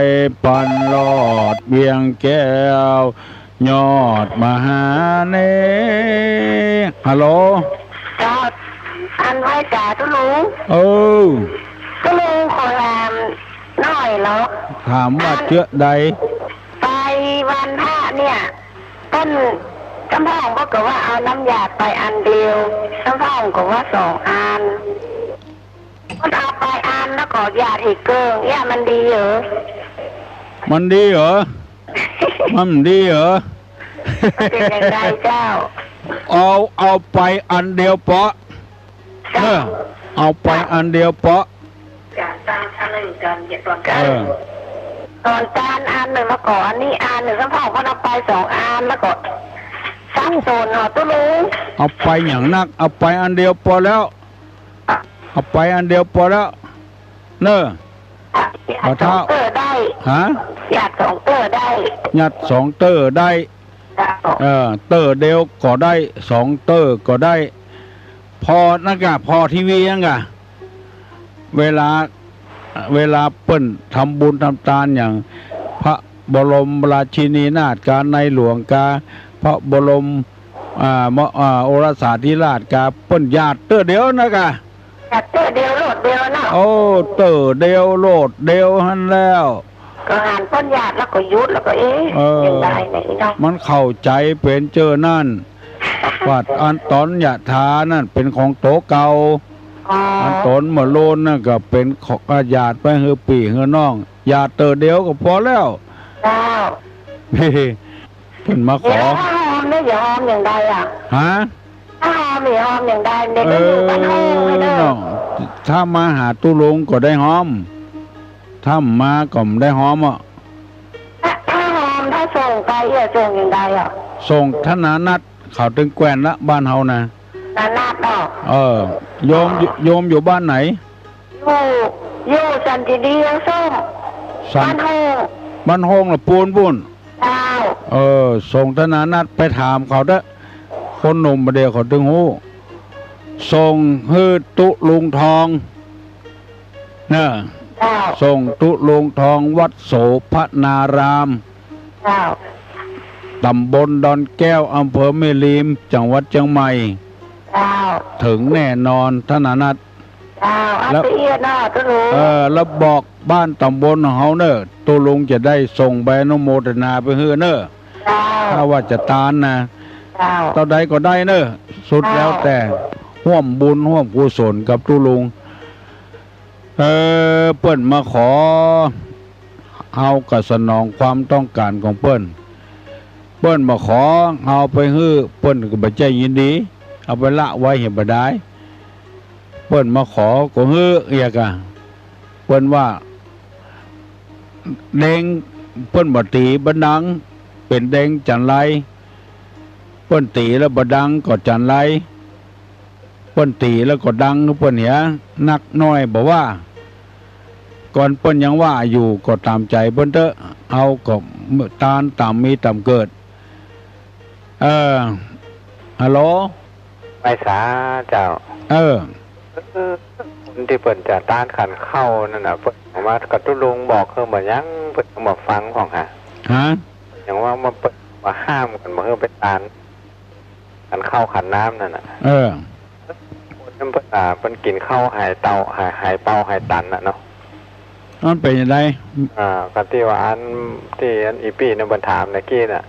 ปันรอดเวียงแก้ว ยอดมหาเน ฮัลโหล ครับ อันไหว้จ๋าตุ๊ลุง เออ ตุ๊ลุงขอถามหน่อยเหรอ ถามว่าเจื้อใด ไปวันพระเนี่ย เปิ้น สำพ่องเปิ้นก็ว่าเอาน้ำหยาดไปอันเดียว สำพ่องก็ว่าสองอัน เปิ้นเอาไปอันแล้วก็หยาดอีกเกิ่ง เอี้ยมันดีเหรอ มันดีเหรอ มันดีเหรอ มันเป๋นอย่างใดเจ้า เอา เอาไปอันเดียวเปาะ เจ้า เออ เอาไปอันเดียวเปาะ เออ ต๋อนตานอันนึ่งแล้วก็อันนี้อันนึ่ง สำพ่องเปิ้นเอาไปสองอันแล้วก็สับสนเนาะตุ๊ลุง เอาไปหยังนัก เอาไปอันเดียวปอแล้ว เอาไปอันเดียวปอแล้ว เน่อ หยาดสองเตื้อได้ ฮะ หยาดสองเตื้อได้ หยาดสองเตื้อได้ เจ้า เออ เตื้อเดียวก็ได้ สองเตื้อก็ได้ ผ่อนั่นก่ะ ผ่อทีวีนั่นก่ะ เวลา เวลาเปิ้นทำบุญทำตานอย่าง พระบรมราชินีนาถกา ในหลวงกา พระบรม อ่า ม- อ่า โอรสาธิราชกา เปิ้นหยาดเตื้อเดียวนั่นก่ะ หยาดเตื้อเดียวโลดเดียวเนาะ โอ้ เตื้อเดียวโลดเดียวหั้นแล้ว ก็หันเปิ้นหยาดแล้วก็หยุดแล้วก็ เอ๊ะ เออ อย่างใดเนี่ยเนาะ มันเข้าใจ๋เป๋นเจ้านั้น ว่าอันต๋อนยะถานั้นเป๋นของโตเก่า อ๋อ อันต๋อนเมื่อโลนนั่นก็เป๋นของ หยาดไปหื้อปี้หื้อน้อง หยาดเตื้อเดียวก็ปอแล้ว เจ้า เปิ้นมาขอ เดี๋ยวผ้าหอมเนี่ยอย่าหอมอย่างใดอะ ฮะ ผ้าหอมนี่หอมอย่างใด เดี๋ยวจะอยู่บ้านห้องให้เด้อ เออ เนาะ ถ้ามาหาตุ๊ลุงก็ได้หอม ถ้าบ่มาก็บ่ได้หอมอะ ผ้า ผ้าหอมถ้าส่งไปเอี้ยส่งอย่างใดอะ ส่งธนานัต เขาตึงแกว่นละบ้านเฮานะ ธนานัตเนาะ เออ โยม โยมอยู่บ้านไหน อยู่ อยู่สันติดียังส้ม สัน บ้านโฮง บ้านโฮงละปูนปู้น เจ้า เออ ส่งธนานัตไปถามเขาเต๊อะ คนหนุ่มบ่าเดี่ยวเขาตึงฮู้ ส่งหื้อตุ๊ลุงทอง เน่อ เจ้า ส่งตุ๊ลุงทองวัดโสภณาราม เจ้า ต๋ำบลดอนแก้ว อำเภอแม่ริม จังหวัดเจียงใหม่ เจ้า เถิงแน่นอนธนานัต เจ้า เอา แล้ว ละเอียดเนาะตุ๊ลุง เออ แล้วบอกบ้านต๋ำบลของเฮาเน่อ ตุ๊ลุงจะได้ส่งใบอนุโมทนาไปหื้อเน่อ เจ้า ถ้าว่าจะตานนะ เจ้า เต้าใดก็ได้เน่อ สุด เจ้า แล้วแต่ ฮ่วมบุญฮ่วมกุศลกับตุ๊ลุง เออ เปิ้นมาขอ เฮาก็สนองความต้องการของเปิ้น เปิ้นมาขอ เฮาไปหื้อ เปิ้นก็บ่ใจ้ยินดี เอาไปละไว้เหียบ่ดาย เปิ้นมาขอก็หื้อเอียกอะ เปิ้นว่า แดง เปิ้นบ่ตี๋บ่ดัง เป๋นแดงจั๋นไร เปิ้นตี๋แล้วบ่ดังก็จั๋นไร เปิ้นตี๋แล้วก็ดังเปิ้นเหีย นักน้อยบ่ว่า ก่อนเปิ้นยังว่าอยู่ก็ต๋ามใจ๋เปิ้นเต๊อะ เฮาก็ตานต๋ามมีต๋ามเกิด เออ ฮัลโหล ไหว้สาเจ้า เออ เออ คนตี้เปิ้นจะตานขันข้าวนั่นน่ะ เปิ้นว่ากับตุ๊ลุงบอกเฮาบ่ยัง เปิ้นยังบ่ฟังพ่องหา ฮะ ยังว่ามันเปิ้นว่าห้ามกั๋นบ่หื้อไปตาน ขันข้าวขันน้ำนั่นน่ะ เออ คนนั้นเปิ้น อ่า เปิ้นกิ๋นข้าวหายเตา หาย หายเปาหายตันน่ะเนาะ มันเป๋นจั่งใด อ่า ก็ตี้ว่าอัน ตี้อันอี่ปี้นั่นเปิ้นถามตะกี้น่ะ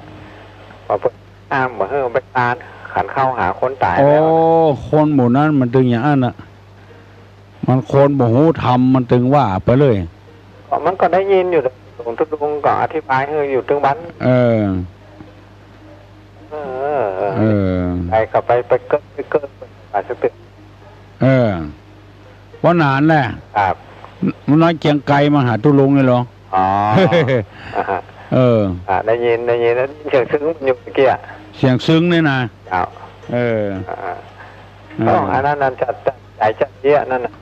ว่าเปิ้นห้ามบ่หื้อไปตาน ขันข้าวหาคนต๋าย โอ้ แล้ว คนหมู่นั้นมันตึงอย่างอั้นน่ะ มันคนบ่ฮู้ธรรม มันตึงว่าไปเลย ก็มันก็ได้ยินอยู่ หลวงตุ๊ลุงก็อธิบายหื้ออยู่ตึงวัน เออ เออ เออ ไปก็ไป ไปเกิด ไปเกิด ไปสักตึก เออ บ่นานแหละ ครับ มันน้อยเกียงไกรมาหาตุ๊ลุงนี่เหรอ อ๋อ เออ อ่า ได้ยิน ได้ยิน ได้ยินเสียงซึ้งมันอยู่เมื่อกี้อะ เสียงซึ้งนี่นะ ครับ เออ อ่า เออ อ๋อ อันนั้น นั่นจัด จัดใจ๋จัดเยียะนั่นน่ะ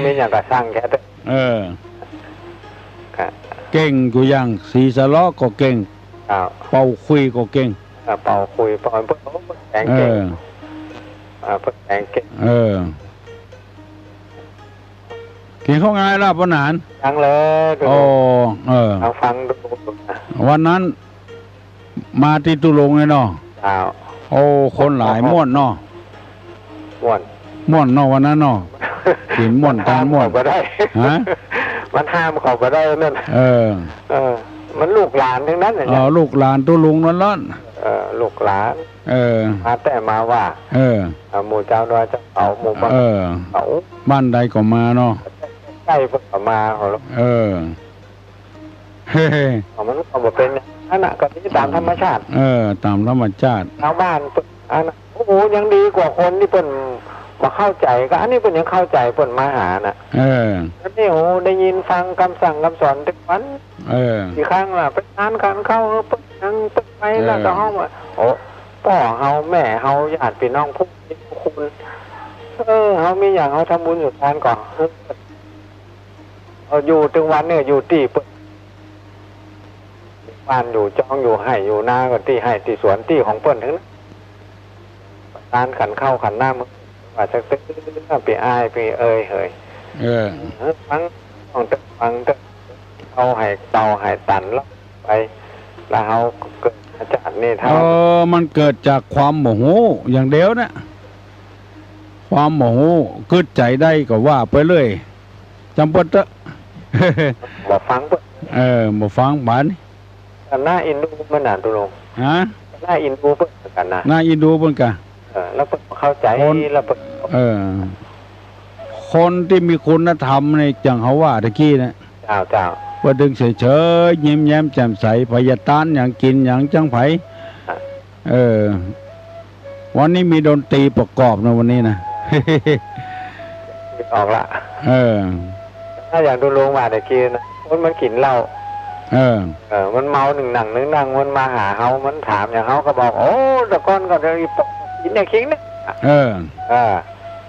มีอย่างกะสั่งแค่เต๊อะ เออ ครับ เก่งกู้อย่าง สีสะเลาะก็เก่ง ครับ เป่าขลุ่ยก็เก่ง อ่า เป่าขลุ่ย เป่า เปิ้น เปิ้นแสดงเก่ง เออ อ่า เปิ้นแสดงเก่ง เออ กิ๋นข้าวงายแล้วป้อหนาน ยังเลย โอ้ เออ ฟัง ฟังดูนะ วันนั้น มาตี้ตุ๊ลุงเลยเนาะ อ้าว โอ้ คนหลายม่วนเนาะ ม่วน ม่วนเนาะวันนั้นเนาะ กิ๋นม่วนตานม่วน ห้ามเขาบ่ได้ ฮะ มันห้ามเขาบ่ได้นั่น เออ เออ มันลูกหลานตึงนั้นน่ะ เออ ลูกหลานตุ๊ลุงล้วนๆ เอ่อ ลูกหลาน เออ มาแต๊มาว่า เออ เอ่อ หมู่จาวดอยจาวเขา หมู่บ้าน เออ เขา บ้านใดก็มาเนาะ ใกล้ๆ เปิ้นก็มา เออ เฮ้ย มันก็บ่เป๋นอย่างนั้นน่ะ ก็ดีต๋ามธรรมชาติ เออ ต๋ามธรรมชาติ ชาวบ้านเปิ้น อันนั้น โอ้โห ยังดีกว่าคนตี้เปิ้นบ่เข้าใจ๋ ก็อันนี้เปิ้นยังเข้าใจ๋ เปิ้นมาหาน่ะ เออ อันนี้ โอ้โห ได้ยินฟังกำสั่งกำสอนตึกวัน เออ ตี้ครั้งละ ไปตานขันข้าว เปิ้นยัง เปิ้นไปแล้ว เออ ก็เฮาว่า โอ้ ป้อเฮา แม่เฮา ญาติปี้น้อง ผู้มีผู้คุณ เออ เฮามีหยัง เฮาทำบุญสุนทานก่อ เออ เออ อยู่ตึงวันเนี่ย อยู่ตี้เปิ้น บ้านอยู่จอง อยู่ไฮ่อยู่นา ก็ตี้ไฮ่ตี้สวน ตี้ของเปิ้นตึงนั้น ตานขันข้าวขันน้ำ ว่าสักเตื้อ ปี้อ้ายปี้เอยเหย เออ เออ ฟัง ต้องเตื้อ ฟังเตื้อ เฮาไห้เตาไห้ตันแล้วไป แล้วเฮาเกิดมาจาตินี่ เออ มันเกิดจากความบ่ฮู้อย่างเดียวนะ ความบ่ฮู้ กึ๊ดใจ๋ได้ก็ว่าไปเลย จ๋ำเปิ้นเต๊อะ บ่ฟังเปิ้น เออ บ่ฟังบาดนี้ ก็น่าเอ็นดูเปิ้นน่ะ ตุ๊ลุง ฮะ น่าเอ็นดูเปิ้นเหมือนกั๋นนะ น่าเอ็นดูเปิ้นกะ เออ แล้วเปิ้นเข้าใจ๋ คน แล้วเปิ้น เออ คนตี้มีคุณธรรมนี่ อย่างเฮาว่าตะกี้นะ เจ้า เจ้า เปิ้นตึงเฉยๆ ยิ้มแย้มแจ่มใส ใผจะตานหยัง กิ๋นหยัง จั้งใผ อ่ะ เออ วันนี้มีดนตรีประกอบนะวันนี้นะ ออกละ เออ ถ้าอย่างตุ๊ลุงว่าตะกี้นะ คนมันกิ๋นเหล้า เออ เออ มันเมานึ่งนั่งนึ่งนั่ง มันมาหาเฮา มันถามอย่างเฮาก็บอก โอ้ แต่ก่อนก็เดี๋ยวอีปอกกิ๋นเนี่ย คิงเนี่ย เออ เออ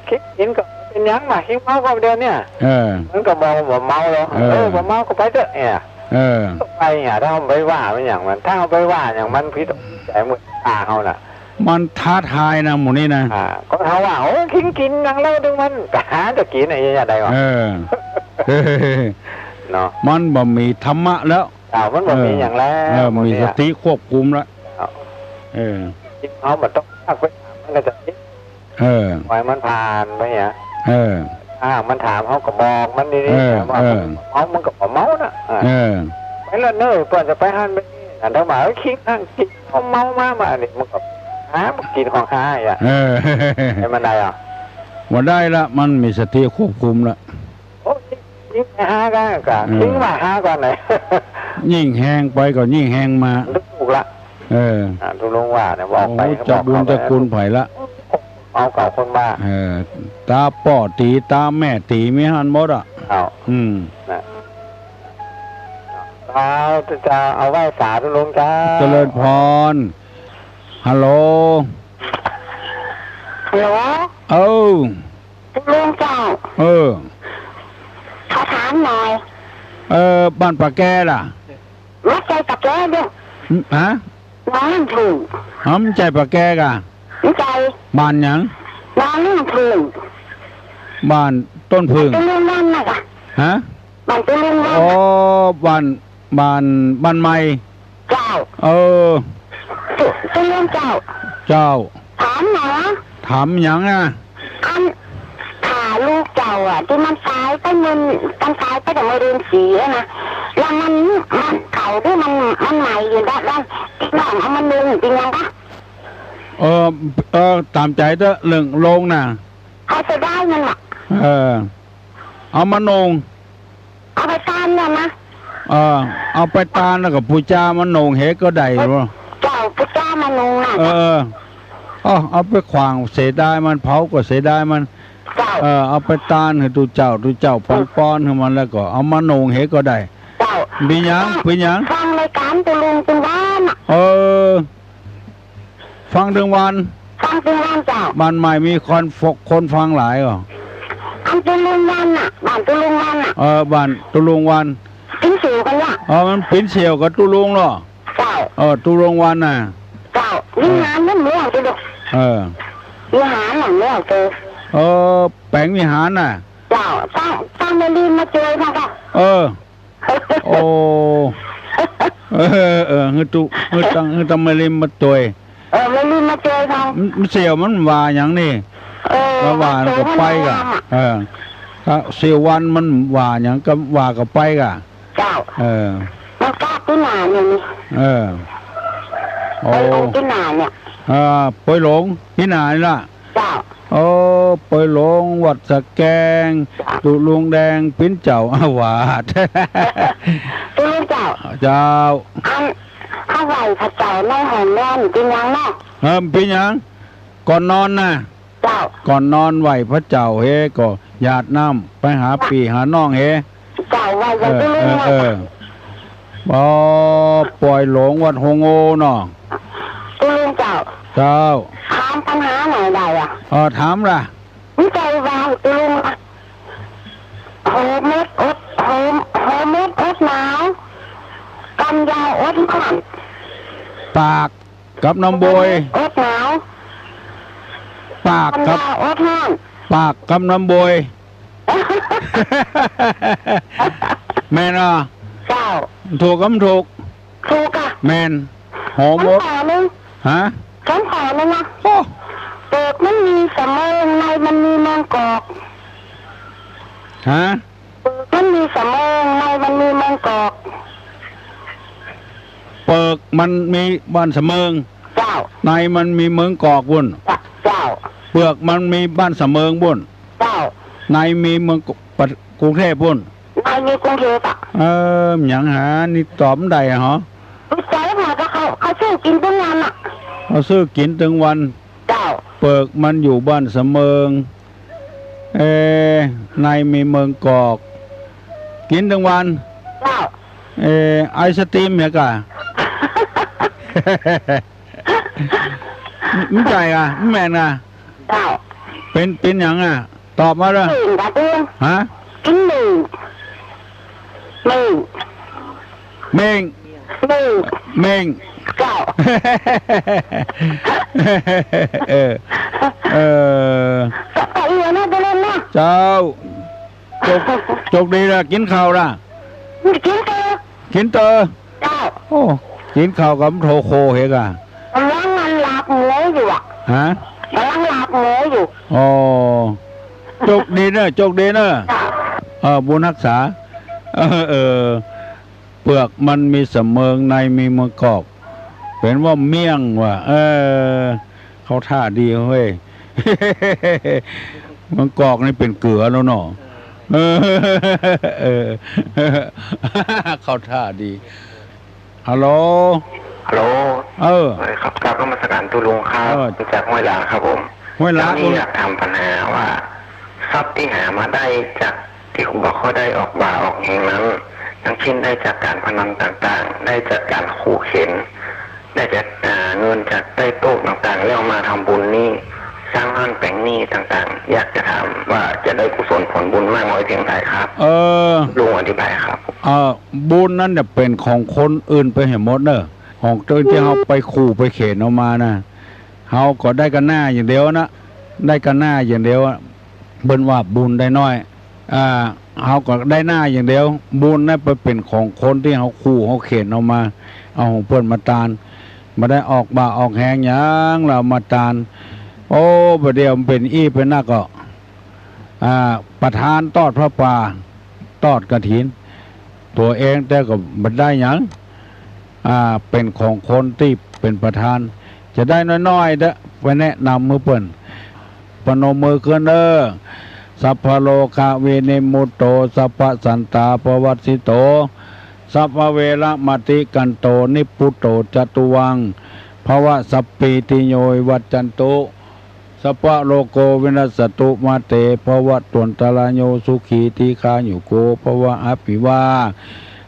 คิงกิ๋นก็เป๋นหยังวะ คิงเมาก็เดี๋ยวเนี่ย เออ มันก็บอกว่าบ่เมาหรอก เออ เออ บ่เมาก็ไปเต๊อะเนี่ย เออ ไปเนี่ย ถ้าเฮาไปว่ามันอย่างมัน ถ้าเฮาไปว่าอย่างมันผิดใจ๋หมู่ตาเฮาน่ะ มันท้าทายนะหมู่นี้นะ อ่า ก็เฮาว่า โอ้ คิงกิ๋นหยังเหล้าตึงมัน ก็หาแต่กิ๋นไอ้เนี่ยได้วะ เออ เนาะ มันบ่มีธรรมะแล้ว เจ้า มันบ่มีหยังแล้ว เออ บ่มี มีสติควบคุมแล้ว เจ้า เออ เฮาบ่ต้องพากไปถามมันก็จะ เออ ปล่อยมันผ่านไปเนี่ย เออ ถ้าหากมันถามเฮาก็บอกมันดีๆ เออ ว่า เออ เมามันก็บ่เมาน่ะ เออ เออ ไปละเน้อ เปิ้นจะไปหั้นไปนี่น่ะ ถ้าว่า เอ้ย คิงหั้น คิงเอาเมามา มา อันนี้มันก็หา มันกิ๋นของหาอีกอ่ะ เออ ให้มันได้อ่ะ บ่ได้ละ มันมีสติควบคุมละ โอ้ย คิงหากั๋นกะ เออ คิงว่าหาก่อนไหน ยิ่งแฮงไปก็ยิ่งแฮงมา ถูกละ เออ อ่า ตุ๊ลุงว่าเนี่ย บอกไป โอ้ ก็บอก เจ้าบุญเจ้าคุณไผละ เอาเก่าคนมา เออ ต๋าป้อตี๋ ต๋าแม่ตี๋ มีหั้นหมดอ่ะ เอา อืม นะ เอา จะเอาไหว้สาตุ๊ลุงเจ้า เจริญพร ฮัลโหล ฮัลโหล เออ ตุ๊ลุงเจ้า เออ ขอถามหน่อย เออ บ้านปะแกล่ะ บ่ใจ้ปะแกเด้อ ฮะ หนองน้ำผึ้ง ฮะ บ่ใจ้ปะแกก่ะ บ่ใจ้ บ้านหยัง หนองน้ำผึ้ง บ้านต้นผึ้ง ตุ๊ลุงวันน่ะก่ะ ฮะ บ้านตุ๊ลุงวัน อ๋อ น่ะ บ้าน บ้าน บ้านใหม่ เจ้า เออ ตุ๊ ตุ๊ลุงเจ้า เจ้า ถามหน่อยนะ ถามหยังอ่ะ อัน ถ้าลูกเจ้าอ่ะ ตี้มันต๋ายไปเมื่อ มันต๋ายไปแต่เมื่อเดือนสี่อะนะ แล้วมัน มันเก่าตี้มัน มันใหม่อยู่ด้าน ด้าน ตี้น้องเอามานุ่ง เป๋นหยังกะ เออ เออ ต๋ามใจ๋เต๊อะ เรื่องโลงน่ะ เอาเสียดายมันน่ะ เออ เอามานุ่ง เอาไปตานเนี่ยนะ เออ เอาไปตานแล้วก็ปู๋จามานุ่งเหก็ได้บ่ เจ้า ปู๋จามานุ่งน่ะ เออ เออ เอา เอาไปขว้างเสียดายมัน เผาก็เสียดายมัน เจ้า เออ เอาไปตานหื้อตุ๊เจ้า ตุ๊เจ้าปอนปอนหื้อมัน แล้วก็เอามานุ่งเหก็ได้ เจ้า เป๋นหยัง เป๋นหยัง ฟังรายก๋านตุ๊ลุงตึงวันน่ะ เออ ฟังตึงวัน ฟังตึงวันเจ้า บ้านใหม่มีคนฟ- คนฟังหลายก่อ อันตุ๊ลุงวันน่ะ บ้านตุ๊ลุงวันน่ะ เออ บ้านตุ๊ลุงวัน ปิ๋นเสี่ยวกั๋นเนี่ย เออ มันปิ๋นเสี่ยวกับตุ๊ลุงเหรอ เจ้า เออ ตุ๊ลุงวันน่ะ เจ้า วิหารมันเหมือนกันเด้อ เออ วิหารหลังเหมือนกัน เออ แป๋งวิหารน่ะ เจ้า ต้อง ต้องแม่ลีมาจ้วยนะเจ้า เออ โอ้ เออ เออ หื้อตุ๊ หื้อตัง หื้อตังแม่ลีมาจ้วย เออ แม่ลีมาจ้วยเขา มัน มันเสี่ยวมันว่าหยังนี่ เออ มันว่าแล้วก็ไปก่ะ มันเสี่ยววันน่ะ เออ ถ้าเสี่ยววันมันว่าหยังก็ว่าก็ไปก่ะ เจ้า เออ มันกล้าตี้หนาอย่างนี้ เออ โอ้ ปอยหลงปี้หนาเนี่ย อ่า ปอยหลงปี้หนานี่ละ เจ้า โอ้ ปอยหลงวัดสะแกง เจ้า ตุ๊ลุงแดงปิ๊นเจ้า อาวาส ตุ๊ลุงเจ้า เจ้า อัน เฮาไหว้พระเจ้าในห้องนอนเป๋นหยังเนาะ เออ เป๋นหยัง ก่อนนอนน่ะ เจ้า ก่อนนอนไหว้พระเจ้าเฮ ก็หยาดน้ำไปหาปี้หาน้องเฮ เจ้า ไหว้อย่างตุ๊ลุง เออ เออ เออ อ๋อ ปอยหลงวัดโฮงโอเนาะ ตุ๊ลุงเจ้า เจ้า ถามปัญหาหน่อยได้อะ เออ ถามล่ะ มีใจ๋ว่าตุ๊ลุงอะ โหเม็ดอด โห โหเม็ดอดหนาว กำยาวอดฮ้อน ปากกับน้ำโบย โหเม็ดอดหนาว ปากกับ กำยาวอดฮ้อน ปากกับน้ำโบย แม่นอ่ะ เจ้า ถูกกับบ่ถูก ถูกอะ แม่น โหเม็ด ถามต่อนึ่ง ฮะ ถามต่อนึ่งนะ โอ้ เปิกมันมีสะเมิง ในมันมีเมิงกอก ฮะ เปิกมันมีสะเมิง ในมันมีเมิงกอก เปิกมันมีบ้านสะเมิง เจ้า ในมันมีเมิงกอกปุ้น เจ้า เจ้า เปิกมันมีบ้านสะเมิงปุ้น เจ้า ในมีเมิงก ปะ กรุงเทพฯปุ้น ในมีกรุงเทพฯอะ เออ หยังหา นี่ตอบบ่ได้หรอ บ่ใจ้ค่ะ แต่เขา เขาซื้อกิ๋นตึงวันอะ เขาซื้อกิ๋นตึงวัน เจ้า เปิกมันอยู่บ้านสะเมิง เอ ในมีเมิงกอก กิ๋นตึงวัน เจ้า เอ ไอศกรีมเนี่ยก่ะ บ่ใจ้อะ บ่แม่นอะ เจ้า เป๋น เป๋นหยังอะ ตอบมาเลย เม่งกะเดือน ฮะ กิ๋นเม่ง เม่ง เม่ง เม่ง เม่ง เม่ง เจ้า เออ เออ ไปเรียนนะ ไปเรียนนะ เจ้า โจก โจกดีละ กิ๋นข้าวละ กิ๋นเต๊อะ กิ๋นเต๊อะ เจ้า โอ้ กิ๋นข้าวกับโทโคเฮกะ ก่ำลังอันลาบหมูอยู่อะ ฮะ ก่ำลังลาบหมูอยู่ อ๋อ โจกดีเน่อ โจกดีเน่อ เจ้า เออ บุญฮักษา เออ เออ เปิกมันมีสะเมิง ในมีเมิงกอก เป๋นว่าเมี่ยงว่ะ เออ เข้าท่าดีเฮ้ย เมิงกอกนี่เป๋นเกือแล้วเนาะ เออ เออ เข้าท่าดี ฮัลโหล ฮัลโหล เออ เออ ครับ กราบนมัสการตุ๊ลุงครับ เออ จากห้วยหลาครับผม ห้วยหลา ตอนนี้อยากถามปัญหาว่า ทรัพย์ตี้หามาได้จากตี้บ่ค่อยได้ออกบ่าออกแฮงนั้น อย่างเช่นได้จากก๋านพนันต่างๆ ได้จากก๋านขู่เข็ญ ได้จาก อ่า เงินจากใต้โต๊ะต่างๆ แล้วมาทำบุญนี่ สร้างบ้านแป๋งนี่ต่างๆ อยากจะถามว่าจะได้กุศลผลบุญมากน้อยเพียงใดครับ เออ ลุงอธิบายครับ เออ บุญนั้นเนี่ยเป๋นของคนอื่นไปเหียหมดเน่อ ของตี้ ตี้เฮาไปขู่ไปเข็ญเอามานะ เฮาก็ได้ก้าหน้าอย่างเดียวนะ ได้ก้าหน้าอย่างเดียวอะ เปิ้นว่าบุญได้น้อย อ่า เฮาก็ได้หน้าอย่างเดียว บุญนั้นไปเป๋นของคนตี้เฮาขู่เฮาเข็ญเอามา เอาของเปิ้นมาตาน บ่ได้ออกบ่าออกแฮงหยัง แล้วเอามาตาน โอ้ บ่าเดี่ยวมันเป๋นอี้เป๋นนักก็ อ่า ประธานตอดผ้าป่า ตอดกฐิน ตั๋วเองแต่ก็บ่ได้หยัง อ่า เป๋นของคนตี้เป๋นประธาน จะได้น้อยๆ เต๊อะ ไปแนะนำหื้อเปิ้น ประนมมือขึ้นเน่อ สัพพะโรคะวินิมมุตโต สัพพะสันตาปะวัสสิโต สัพพะเวระมะติกันโต นิพพุตโตจะตุวัง ภะวะสัพพีติโยวิวัชชันตุ สัพพะโรโกวินัสสะตุ มาเตภะวัตวันตะราโย สุขีทีฆายุโกภะวะ อะภิวา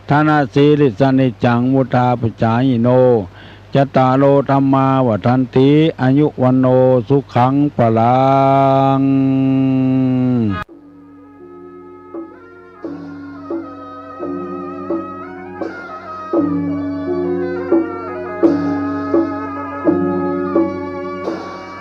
ทะนะสีลิสสะ นิจจังวุฑฒาปะจายิโน จัตตาโรธัมมาวัฑฒันติ อายุวัณโณสุขังพะลัง